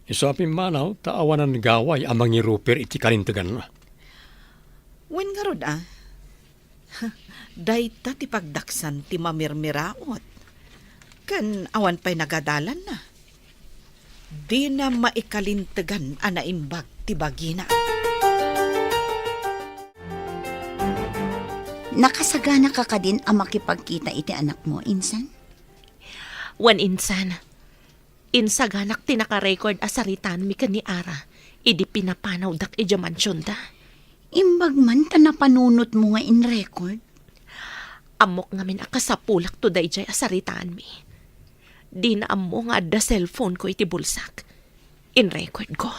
Isu a pimmanaw ta awanan gaway a mangiruper iti kalinteganna. Wen ngarud a, dayta ti pagdaksan ti mamirmiraot. Ken awan pay nagadalanna. Dina maikalintegan a naimbag ti bagina. Nakasaganaka kadin a makipagkita iti anakmo, insan? Wen, insan. Insaganak ti naka-record a saritaanmi ken ni Ara idi pinapanawdak idiay mansionda. Imbag man ta napanunotmo nga in-record? Ammok ngamin a kasapulakto daydiay a saritaanmi. Dina ammo nga adda cellphone-ko iti bulsak. In-record-ko.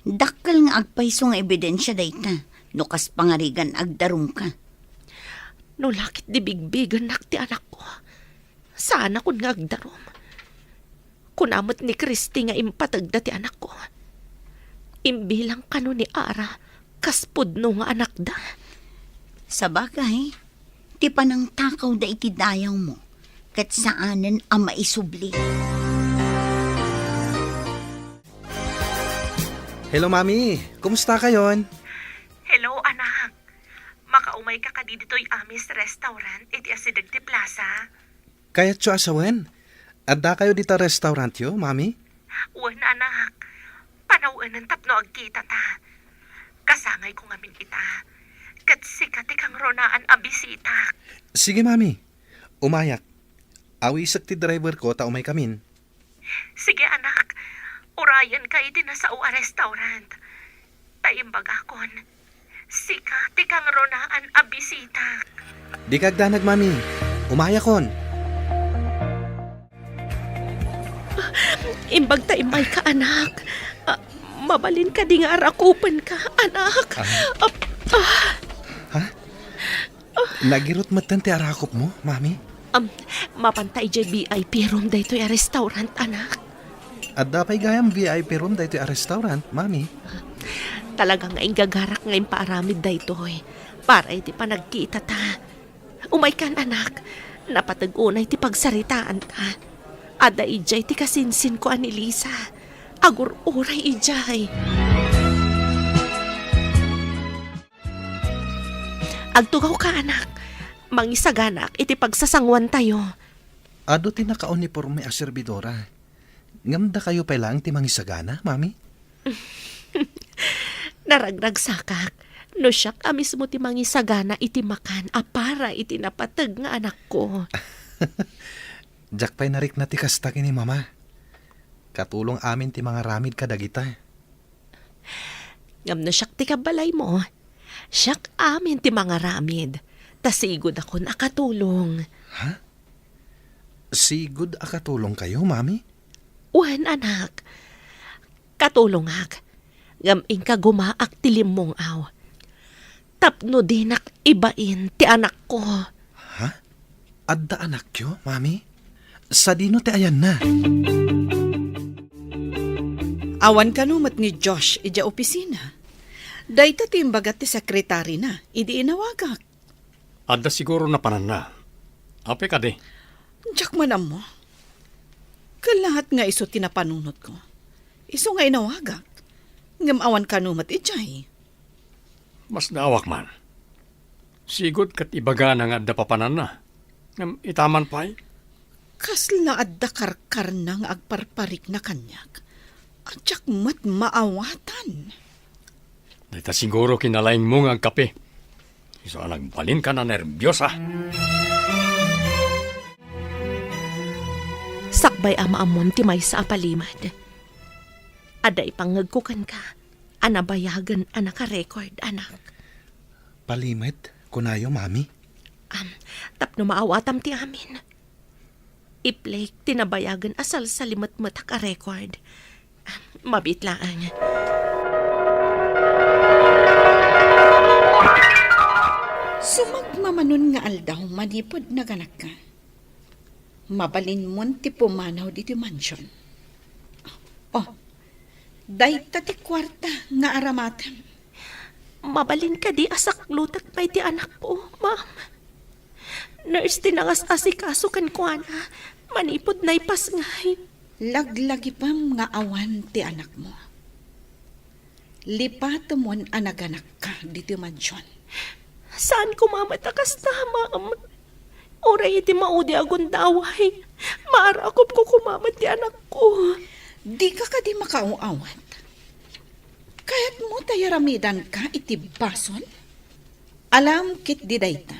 Dakkel nga agpayso nga ebidensia dayta, no kas pangarigan agdarumka. No la ketdi bigbigennak ti anakko, saanakon nga agdarum. Kuna met ni Christy nga impategda ti anakko. Imbilang kano ni Ara kas pudno nga anakda. Sabagay, ti panangtakawda iti dayawmo, ket saanen a maisubli. Hello, Mami. Kumusta kayon? Hello, anak. Makaumayka kadi ditoy Amis Restaurant iti asideg ti plaza? Kayatyo a sawen? Addakayo dita restaurantyo, Mami? Wen, anak. Panawen tapno agkitata. Kasangayko ngamin ita. Ket sika ti kangronaan a bisitak. Sige, Mami. Umayak. Awisek ti driverko ta umaykamin. Sige, anak. Urayenka iti nasao a restaurant. Ta imbagakon, sika ti kangronaan a bisitak. Dika agdanag, Mami. Umayakon. Imbag ta immayka, anak. Ah, mabalin kadi nga arakupenka, anak? Ah. Ah, ah. Ha? Nagirot metten ti arakupmo, Mami? Am, mapanta idiay V I P room daytoy a restaurant, anak. Adda pay gayam V I P room daytoy a restaurant, Mami? Talaga nga inggagarak nga impaaramid daytoy para iti panagkitata. Umaykan, anak. Napateg unay ti pagsaritaanta. Adda idiay ti kasinsinko a ni Lisa. Agur-uray idiay. Agtugawka, anak. Mangisaganaak iti pagsasanguantayo. Adu ti nakauniporme a serbidora. Ngem dakayo pay laeng ti mangisagana, Mami? Naragragsakak no siak a mismo ti mangisagana iti makan a para iti napateg nga anakko. Diak pay narikna ti kasta ken ni Mama. Katulong amin ti mangaramid kadagita. Ngem no siak ti kabalaymo, siak amin ti mangaramid, ta sigudakon a katulong. Ha? Sigud a katulongkayo, Mami? Wen, anak. Katulongak, ngem inka gumaak ti limmong-aw. Tapno dinak ibain ti anakko. Ha? Adda anakyo, Mami? Sadino ti ayanna? Awan kano met ni Josh idiay opisina. Dayta ti imbaga ti sekretarina idi inawagak. Adda siguro napananna. Apay kadi? Diak man ammo. Kellaat nga isu ti napanunotko. Isu nga inawagak. Ngem awan kano met idiay. Masdaawak man. Sigud ket ibagana nga adda papananna. Ngem ita man pay? Kasla adda karkarna nga agparparikna kaniak a diak met maawatan. Dayta siguro kinalaingmo nga agkape. Isu a nagbalinka nanerbiosa. Sakbay a maammoam ti maysa a palimed, adda ipangngegko kenka a nabayagen a naka-record, anak. Palimed, kunayo, Mami? Am, tapno maawatam ti amin. I-play ti nabayagen a salsalimetmetak a record. Am, mabiit laeng. Sumagmamanon nga aldaw manipud naganakka, mabalinmon ti pumanaw ditoy mansion. Oh, dayta ti kuarta nga aramatem. Mabalin kadi a saklutek pay ti anakko, ma'am? Nurse ti nangas-asikaso kenkuana manipud naipasngay. Laglagipem nga awan ti anakmo. Lipatemon a naganakka ditoy mansion. Saan koma met a kasta, ma'am. Uray iti maudi a gundaway, maarakupko koma met ti anakko. Dika kadi makaaw-awat? Kayatmo ta yaramidanka iti basol? Alam ketdi dayta,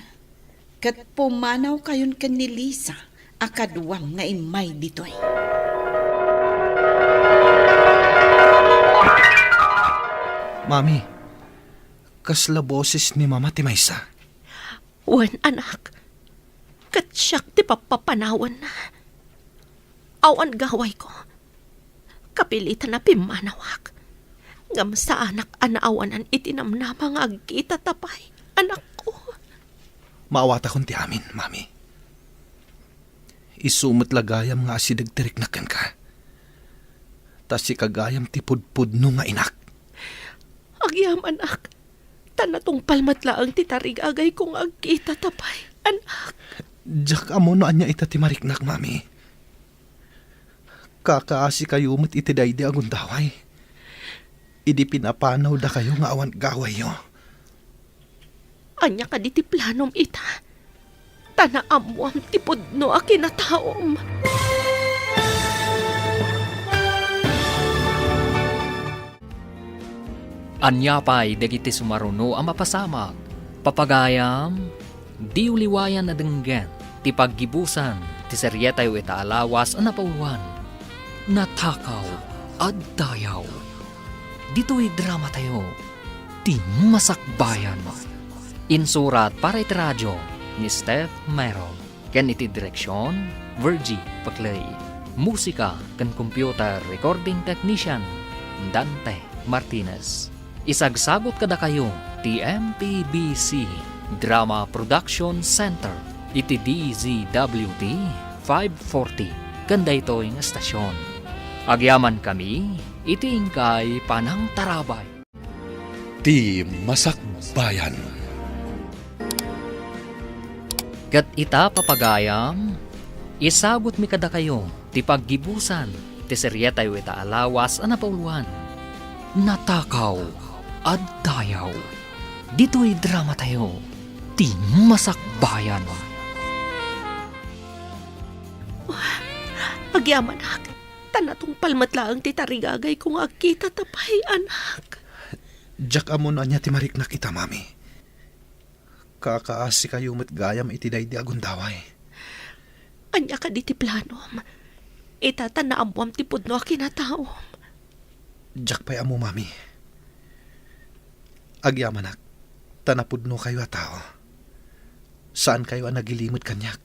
ket pumanawkayon ken ni Lisa a kaduam nga immay ditoy. Mami, kasla boses ni Mama ti maysa? Wen, anak. Ket siak ti pappapanawenna. Awan gawayko. Kapilitan a pimmanawak. Ngem saanak a naawanan iti namnama nga agkitata pay, anakko. Maawatakon ti amin, Mami. Isu met la gayam nga asideg ti riknak kenka. Ta sika gayam ti pudpudno nga inak. Agyamanak, ta natungpal met laeng ti tarigagayko nga agkitata pay, anak. Diak ammo no ania ita ti mariknak, Mami. Kakaasikayo met iti daydi a gundaway. Idi pinapanawdakayo nga awan gawayyo. Ania kadi ti planom ita? Ta naammoam ti pudno a kinataom. Ania pay dagiti sumaruno a mapasamak? Papagayam, diyo liwayan a denggen ti paggibusan ti serietayo ita a lawas a napauluan, Natakaw a Dayaw. Ditoy dramatayo, Ti Masakbayan. Insurat para iti radio ni Steph Merrill. Ken iti direksion, Virgie Paclay. Musika ken computer recording technician, Dante Martinez. Isagsagut kadakayo ti M P B C Drama Production Center iti D Z W T five forty ken daytoy nga estasion. Agyamankami iti inkay panangtarabay. Ti Masakbayan. Ket ita, papagayam, isagutmi kadakayo ti paggibusan ti serietayo ita a lawas a napauluan, Natakaw a Dayaw. Ditoy dramatayo, Ti Masakbayan. Agyamanak, ta natungpal met laeng ti tarigagayko nga agkitata pay, anak. Diak ammo no ania ti mariknak ita, Mami. Kakaasikayo met gayam iti daydi a gundaway. Ania kadi ti planom? Ita ta naammoam ti pudno a kinataom. Diak pay ammo, Mami. Agyamanak, ta napudnokayo a tao. Saankayo a nagilimed kaniak.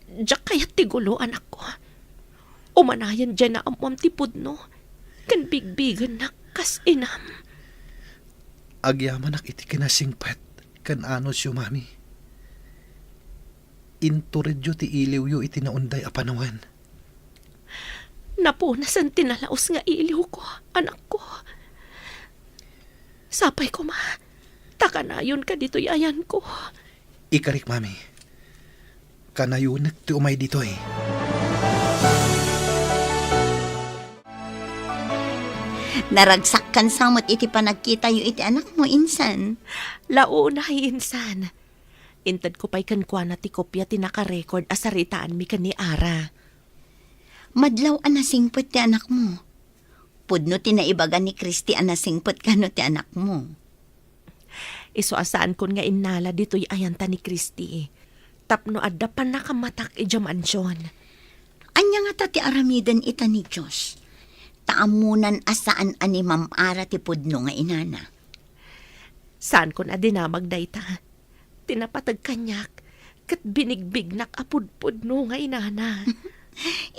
Diak kayat ti gulo, anakko. Umanayen diay naammoam ti pudno, ken bigbigennak kas inam. Agyamanak iti kinasingpet ken anusyo, Mami. Inturedyo ti iliwyo iti naunday a panawen. Napunasen ti nalaus nga iliwko, anakko. Sapay koma, ta kanayonka ditoy ayanko. Ikarik, Mami. Kanayonek ti umay ditoy. Naragsakkan sa met iti panagkitayo iti anakmo, insan. Launay, insan. Intedko pay kenkuana ti kopia ti nakarecord a saritaanmi ken ni Ara. Madlaw a nasingpet ti anakmo. Pudno ti naibaga ni Christy a nasingpet kano ti anakmo. Isu a saankon nga innala ditoy ayanta ni Christy tapno adda pannakamatak idiay mansion. Ania ngata ti aramiden ita ni Dios? Ta ammonan a saan a ni Ma'am Ara ti pudno nga inana. Saankon a dinamag dayta. Ti napateg kaniak, ket binigbignak a pudpudno nga inana.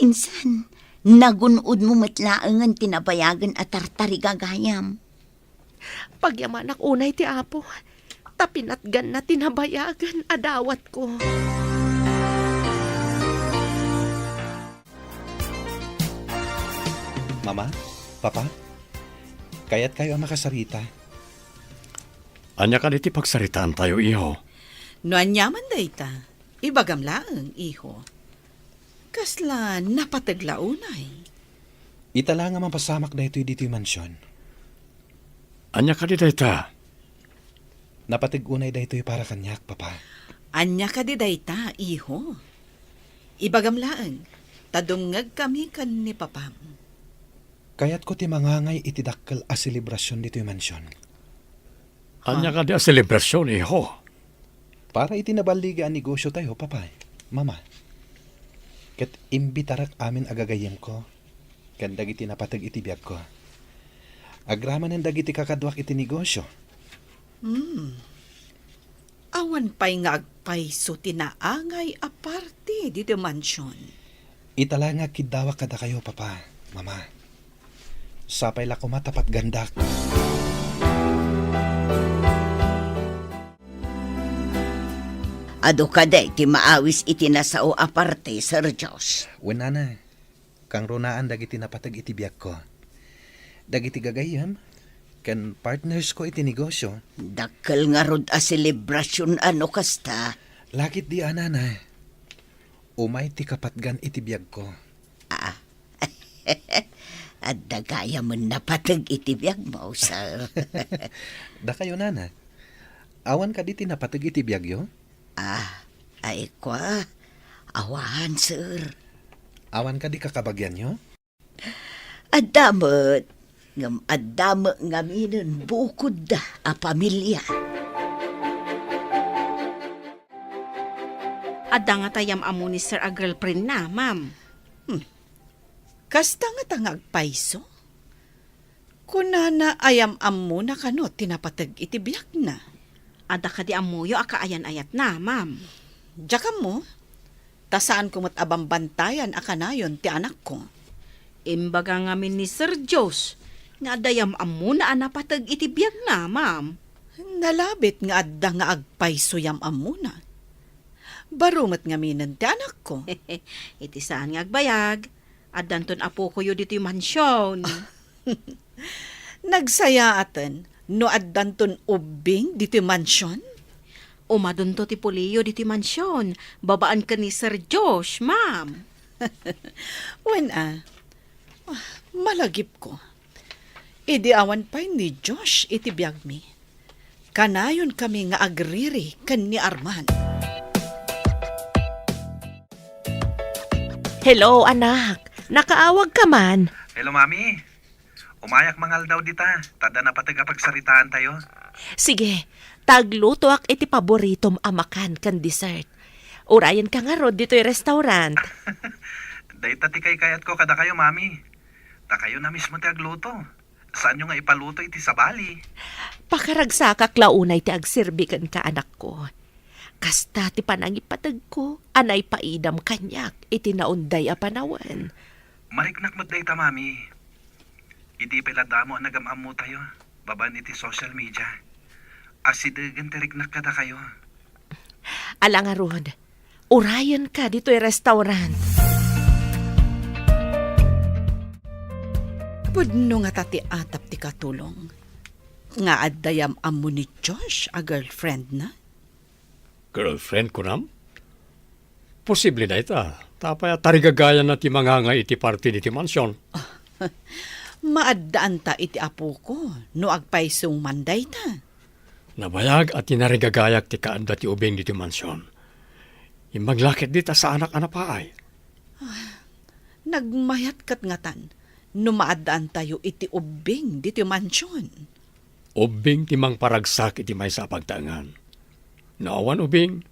Insan, nagun-odmo met laengen ti nabayagen a tartariga gayam. Pagyamanak unay ti Apo, ta pinatganna ti nabayagen a dawatko. Mama, Papa, kayatkayo a makasarita? Ania kadi ti pagsaritaantayo, iho? No aniaman dayta, ibagam laeng, iho. Kasla napateg la unay? Ita la nga mapasamak daytoy ditoy mansion. Ania kadi dayta? Napateg unay daytoy para kaniak, Papa. Ania kadi dayta, iho? Ibagam laeng, ta dumngegkami ken ni Papam. Kayatko ti mangangay iti dakkel a selebrasion ditoy mansion. Ania kadi a selebrasion, iho? Para iti naballiga a negosiotayo, Papa, Mama. Ket imbitarek amin a gagayyemko ken dagiti napateg iti biagko. Agramanen dagiti kakaduak iti negosio. Hmm. Awan pay nga agpayso ti naangay a parti ditoy mansion. Ita la nga agkiddawak kadakayo, Papa, Mama. Sapay la koma ta patgandak. Adu kadi ti maawis iti nasao a parti, Sir Josh? Wen, Nana. Kangrunaan dagiti napateg iti biagko. Dagiti gagayyem ken partnersko iti negosio. Dakkel ngarud a selebrasion a no kasta. Lakit di, a, Nana. Umay ti kapatgan iti biagko. Ah. Adda gayamen napateg iti biagmo, sir. Dakayo, Nana. Awan kadi ti napateg iti biagyo? Ah, ay kwa. Awan, sir. Awan kadi kakabagianyo? Adda met, ngem adda met ngaminen bukodda a pamilia. Adda ngata yam-ammo ni sir a girlfriendna, ma'am. Hmm. Kasta ngata nga agpayso? Kunana a yam-ammona kano ti napateg iti biagna? Adda kadi ammoyo a kaayan-ayatna, ma'am? Diak ammo, ta saanko met a bambantayan a kanayon ti anakko. Imbaga ngamin ni Sir Josh nga adda yam-ammona a napateg iti biagna, ma'am. Nalabit nga adda nga agpayso yam-ammona. Baro met ngaminen ti anakko. Iti saan nga agbayag, addanton apokoyo ditoy mansion. Nagsayaaten no addanton ubbing ditoy mansion? Umadunto ti puliyo ditoy mansion, babaen ken ni Sir Josh, ma'am. Wen a, malagipko. Idi awan pay ni Josh iti biagmi, kanayonkami nga agriri ken ni Arman. Hello, anak. Nakaawagka man? Hello, Mami. Umayak mangaldaw dita, ta adda napateg a pagsaritaantayo. Sige, ta aglutoak iti paboritom a makan ken dessert. Urayenka ngarud ditoy restaurant. Dayta ti kaykayatko kadakayo, Mami. Ta kayo na mismo ti agluto. Saanyo nga ipaluto iti sabali? Pakaragsakak la unay ti agserbi kenka, anakko. Kasta ti panangipategko a naipaidam kaniak iti naunday a panawen. Mariknak met dayta, Mami. Idi pay la damo a nagam-ammotayo babaen iti social media, asidegen ti riknak kadakayo. Ala ngarud, urayenka ditoy restaurant. Pudno ngata ti atap ti katulong. Nga adda yam-ammo ni Josh a girlfriendna? Girlfriend, kunam? Posible dayta. Ta apay a tarigagayanna ti mangangay iti party ditoy mansion? Maaddaanta iti apoko no agpayso man dayta. Nabayag a tinarigagayak ti kaadda ti ubing ditoy mansion. Imbag la ketdi ta saanak a napaay. Nagmayat ket ngatan no maaddaantayo iti ubbing ditoy mansion. Ubbing ti mangparagsak iti maysa a pagtaengan. No awan ubbing,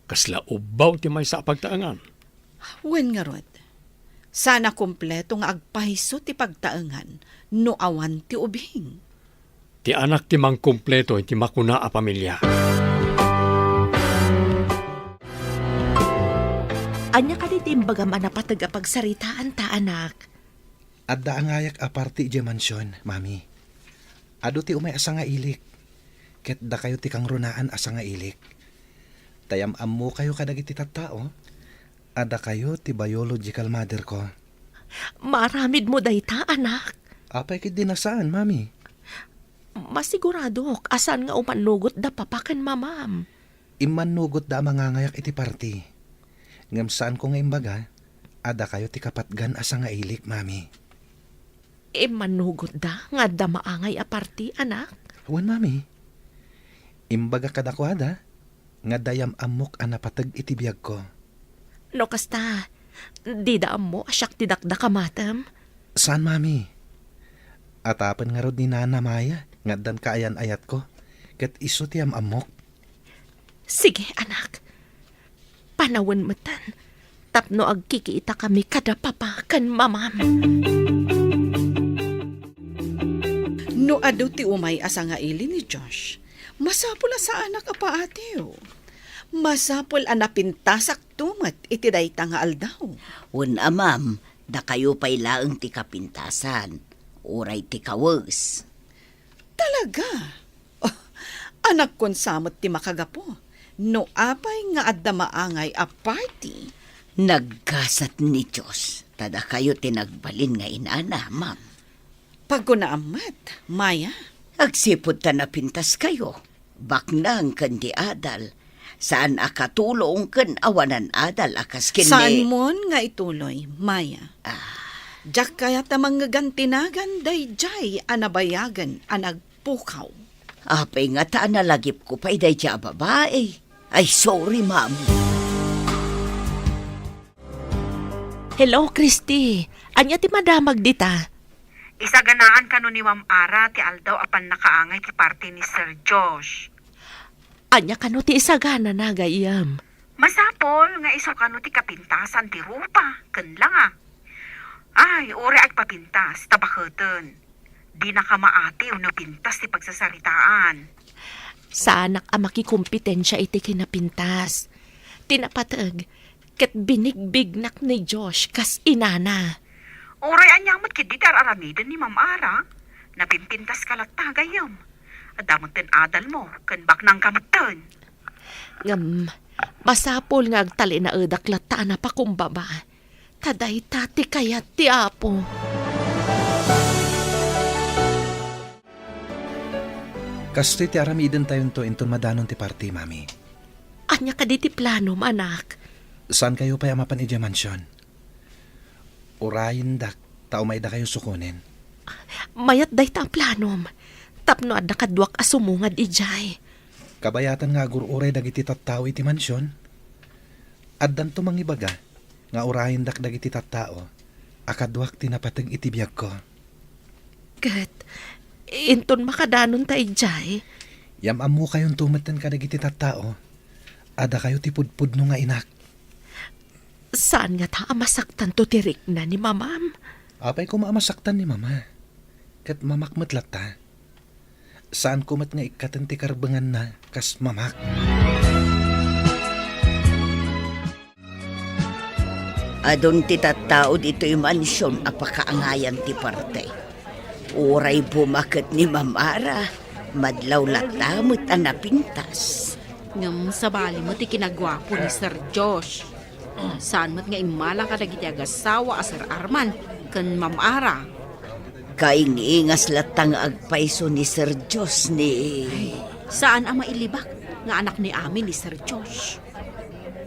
kasla ubbaw ti maysa a pagtaengan. Wen ngarud, saan a kompleto nga agpayso ti pagtaengan no awan ti ubbing. Ti anak ti mangkompleto iti makuna a pamilia. Ania kadi ti imbagam a napateg a pagsaritaanta, anak? Adda angayak a party idiay mansion, Mami. Adu ti umay a sangailik, ket dakayo ti kangrunaan a sangailik. Ta yam-ammokayo kadagiti tattao, a dakayo ti biological mother ko. Maaramidmo dayta, anak? Apay ketdi a saan, Mami? Masiguradok a saan nga umannugot da papa ken mamam. Immannugotda a mangangayak iti party. Ngem saanko nga imbaga a dakayo ti kapatgan a sangailik, Mami. Immannugotda nga adda maangay a party, anak? Wen, Mami. Imbagak kadakuada nga adda yam-ammok a napateg iti biagko. No kasta, dida ammo a siak ti dakdakamatem? Saan, Mami. Atapen ngarud ni Nana Maya nga addan kaayan-ayatko, ket isu ti yam-ammok. Sige, anak. Panawen metten tapno agkikitakami kada papa ken mamam. No adu ti umay a sangaili ni Josh, masapul a saanak a paatiw. Masapul a napintasakto met iti dayta nga aldaw. Wen a, ma'am, dakayo pay laeng ti kapintasan, uray ti kawes. Talaga? Oh, anakkon sa met ti makagapu no apay nga adda maangay a party. Naggasat ni Dios, ta dakayo ti nagbalin nga inana, ma'am. Pagkunaam met, Maya. Agsipud ta napintaskayo, baknang ken di adal, saan a katulong ken awanan adal a kas ken ni... Saanmon nga ituloy, Maya. Ah. Diak kayat a mangngegantinagan daydiay a nabayagen a nagpukaw. Apay ngata a nalagipko pay daydiay a babai? Ay, sorry, ma'am. Hello, Christy. Ania ti madamag dita? Isaganaan kano ni Ma'am Ara ti aldaw a pannakaangay ti party ni Sir Josh. Ania kano ti isaganana, gayyem? Masapul nga isu kano ti kapintasan ti rupa ken langa. Ay, uray agpapintas, ta baketen. Dinaka maatiw no pintas ti pagsasaritaan. Saanak a makikompetensia iti kinapintas. Ti napateg, ket binigbignak ni Josh kas inana. Uray ania met ketdi ti ar-aramiden ni Ma'am Ara, napimpintaska latta, gayyem. Adda metten adalmo, ken baknangka metten. Ngem, masapul nga agtalinaedak latta a napakumbaba. Ta dayta ti kayat ti Apo. Kastoy ti aramidentayonto inton madanon ti party, Mami. Ania kadi ti planom, anak? Saankayo pay a mapan idiay mansion. Urayendak ta umaydakayo sukonen. Mayat dayta a planom, tapno adda kaduak a sumungad idiay. Kabayatan nga agur-uray dagiti tattao iti mansion. Addanto mangibaga nga urayendak dagiti tattao a kaduak ti napateg iti biagko. Ket inton makadanonta idiay? Yam-ammokayonto metten kadagiti tattao a dakayo ti pudpudno nga inak. Saan ngata a masaktanto ti rikna ni mamam? Apay koma a masaktan ni mama. Ket mamak met latta. Saanko met nga ikkaten ti karbenganna kas mamak. Adun ti tattao ditoy mansion a pakaangayan ti parte. Uray bumaket ni Ma'am Ara, madlaw latta met a napintas. Ngem sabali met ti kinaguapo ni Sir Josh. Saan met nga immala kadagiti agassawa a Sir Arman ken Ma'am Ara. Kaingingas latta nga agpayso ni Sir Josh ni... Saan a mailibak nga anak ni Ami ni Sir Josh.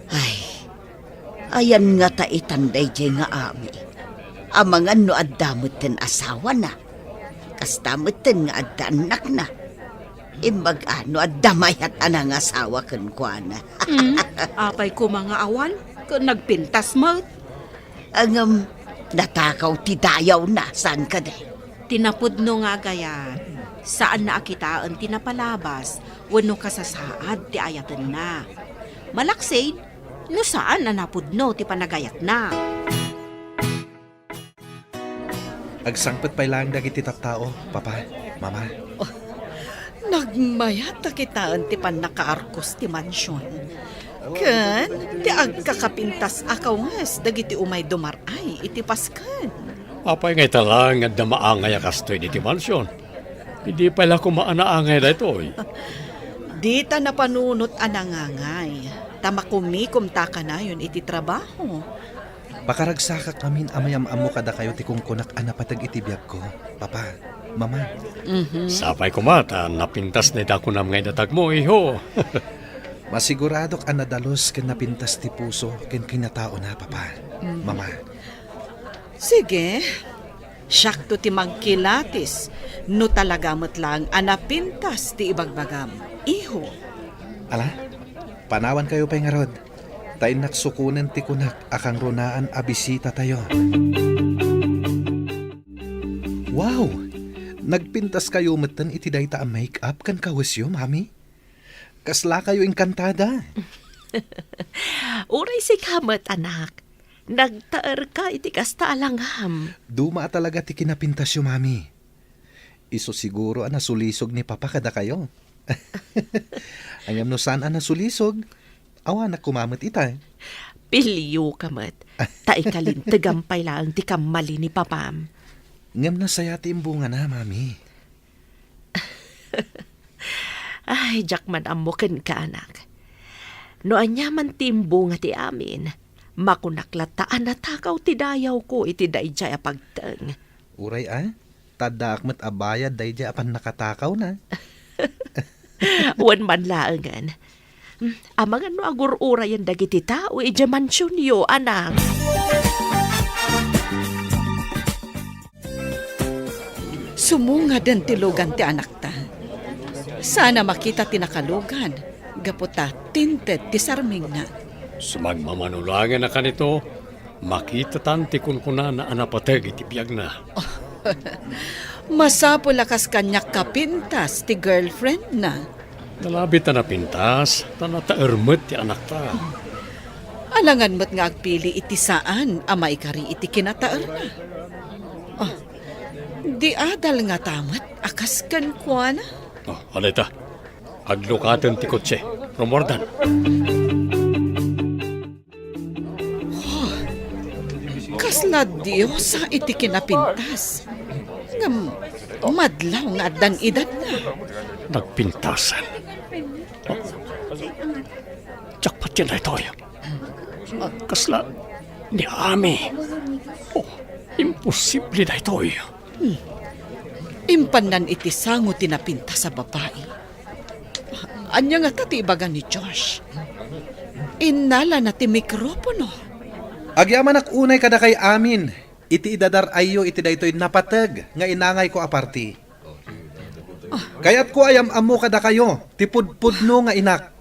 Ay, ayan ngata itan daydiay nga Ami. Amangan no adda metten asawana. Kasta metten nga adda annakna. Imbag a no adda mayat a nangasawa kenkuana. Hmm, apay koma nga awan, ket nagpintas met. Ngem, natakaw ti dayawna, saan kadi? Ti napudno nga agayat, saanna a kitaen ti napalabas wenno kasasaad ti ayatenna. Malaksid, no saan a napudno ti panagayatna. Agsangpet pay laeng dagiti tattao, Papa, Mama. Oh, nagmayat a kitaen ti pannakaarkos ti mansion. Ken ti agkakapintas a kawnges dagiti umay dumar-ay iti Pasken. Apay nga ita laeng nga adda maangay a kastoy ditoy mansion? Idi pay la koma a naangay daytoy. Dita napanunot a nangangay, ta makumikomta kanayon iti trabaho. Pakaragsakak ngamin a mayam-ammo kadakayo ti kunkunak a napateg iti biagko, Papa, Mama. Mhm. Sapay koma ta napintas dayta kunam nga idatagmo, iho. Masiguradok a nadalus ken napintas ti puso ken kinataona, Papa, Mhm. Mama. Sige, siakto ti magkilatis no talaga met laeng a napintas ti ibagbagam, iho. Ala, panawankayo pay ngarud. Ta innak sukonen ti kunak a kangrunaan a bisitatayo. Wow! Nagpintaskayo metten iti dayta a make-up ken kawesyo, Mami? Kaslakayo inkantada? Uray sika met, anak. Nagtaerka iti kasta a langam. Duma a talaga ti kinapintasyo, Mami. Isu siguro a nasulisog ni Papa kadakayo. Ngem no saan a nasulisog, awanak koma met ita. Pilioka met, ta ikalintegam pay laeng ti kammali ni Papam. Ngem nasaya ti imbungana, Mami. Ay, diak man ammo kenka, anak. No aniaman ti imbunga ti amin, makunak latta a natakaw ti dayawko iti daydiay a pagteng. Uray a, ta addaak met a bayad daydiay a pannakatakawna. Wen man laengen. Hmm, amangan no agur-urayen dagiti tao idiay mansionyo, anak. Sumungaden ti lugan ti anakta. Saan a makita ti nakalugan, gapu ta tinted ti sarmingna. Sumagmamano laengen a kanito, makitatan ti kunkunana a napateg iti biagna. Masapul a kas kaniak kapintas ti girlfriendna. Nalabit a napintas, ta nataer met ti anakta. Alangan met nga agpili iti saan a maikari iti kinataerna. Ah, di adal ngata met a kas kenkuana. Oh, ano ita? Aglukaten ti kotse. Rumordan. Oh, kasla diosa iti kinapintas. Ngem madlaw nga addan edadna. Nagpintasan. Jackpot yan daytoy. Kasla ni Ami. Oh, imposible daytoy. Hmm. Impannan iti sango ti napintas a babai. Ania ngata ti ibaga ni Josh? Innalana ti mikropono. Agyamanak unay kadakay amin iti idadar-ayyo iti daytoy napateg nga inangayko a parti. Kayatko a yam-ammo kadakayo ti pudpudno nga inak.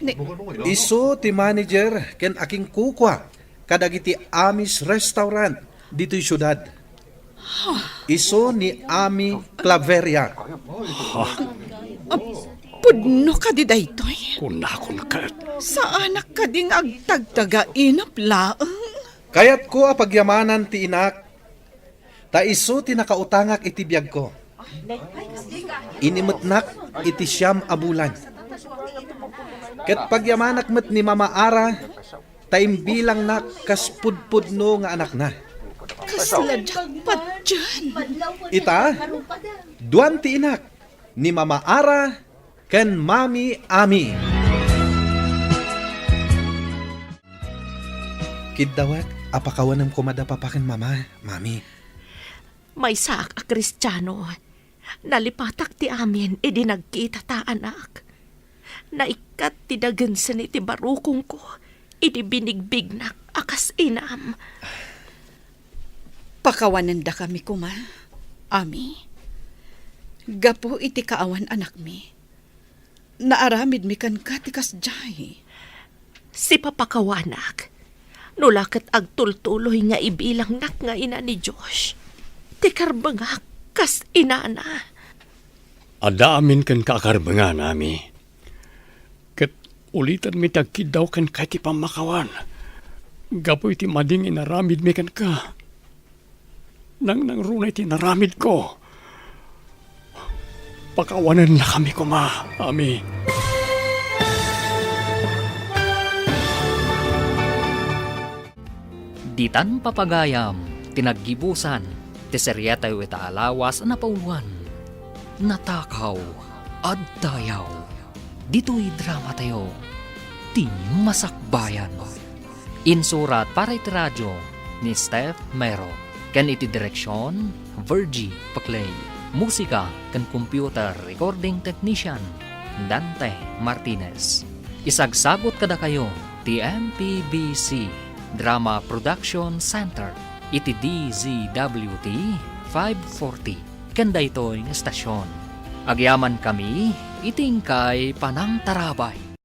Ni- Isu ti manager ken akinkukua kadagiti Amis Restaurant ditoy siudad. Isu ni Ami Claveria. Ah, pudno kadi daytoy? Kunakon ket. Saanak kadi nga agtagtagainep laeng? Kayatko a pagyamanan ti inak, ta isu ti nakautangak iti biagko. Inimetnak iti siam a bulan. Ket pagyamanak met ni Mama Ara, ta imbilangnak kas pudpudno nga anakna. Kasla jackpot diay. Ita, duan ti inak, ni Mama Ara ken Mami Ami. Kiddawek a pakawanem koma da Papa ken Mama, Mami. Maysaak a Kristiano. Nalipatak ti amin idi nagkitata, anak. Naikkat ti dagensen iti barukongko idi binigbignak a kas inam. Pakawanendakami koma, Ami. Gapu iti kaawan anakmi, naaramidmi kenka ti kasdiay. Sipapakawanak, no la ket agtultuloy nga ibilangnak nga ina ni Josh, ti karbengak kas inana. Adda amin kenka a karbengan, Ami. Ket ulitanmi ti agkiddaw kenka iti pammakawan gapu iti madi nga inaramidmi kenka. Nangnangruna iti inaramidko. Pakawanennakami koma, Ami. Ditan papagayam ti naggibusan ti seriatayo ita a lawas a napauluan, Natakaw a Dayaw. Ditoy dramatayo, ti Masakbayan. Insurat para iti radio ni Steph Mero, ken iti direksion, Virgie Paclay. Musika ken computer recording technician, Dante Martinez. Isagsagut kadakayo ti M P B C Drama Production Center iti D Z W T five forty ken daytoy nga estasion. Agyamankami iti inkay panangtarabay.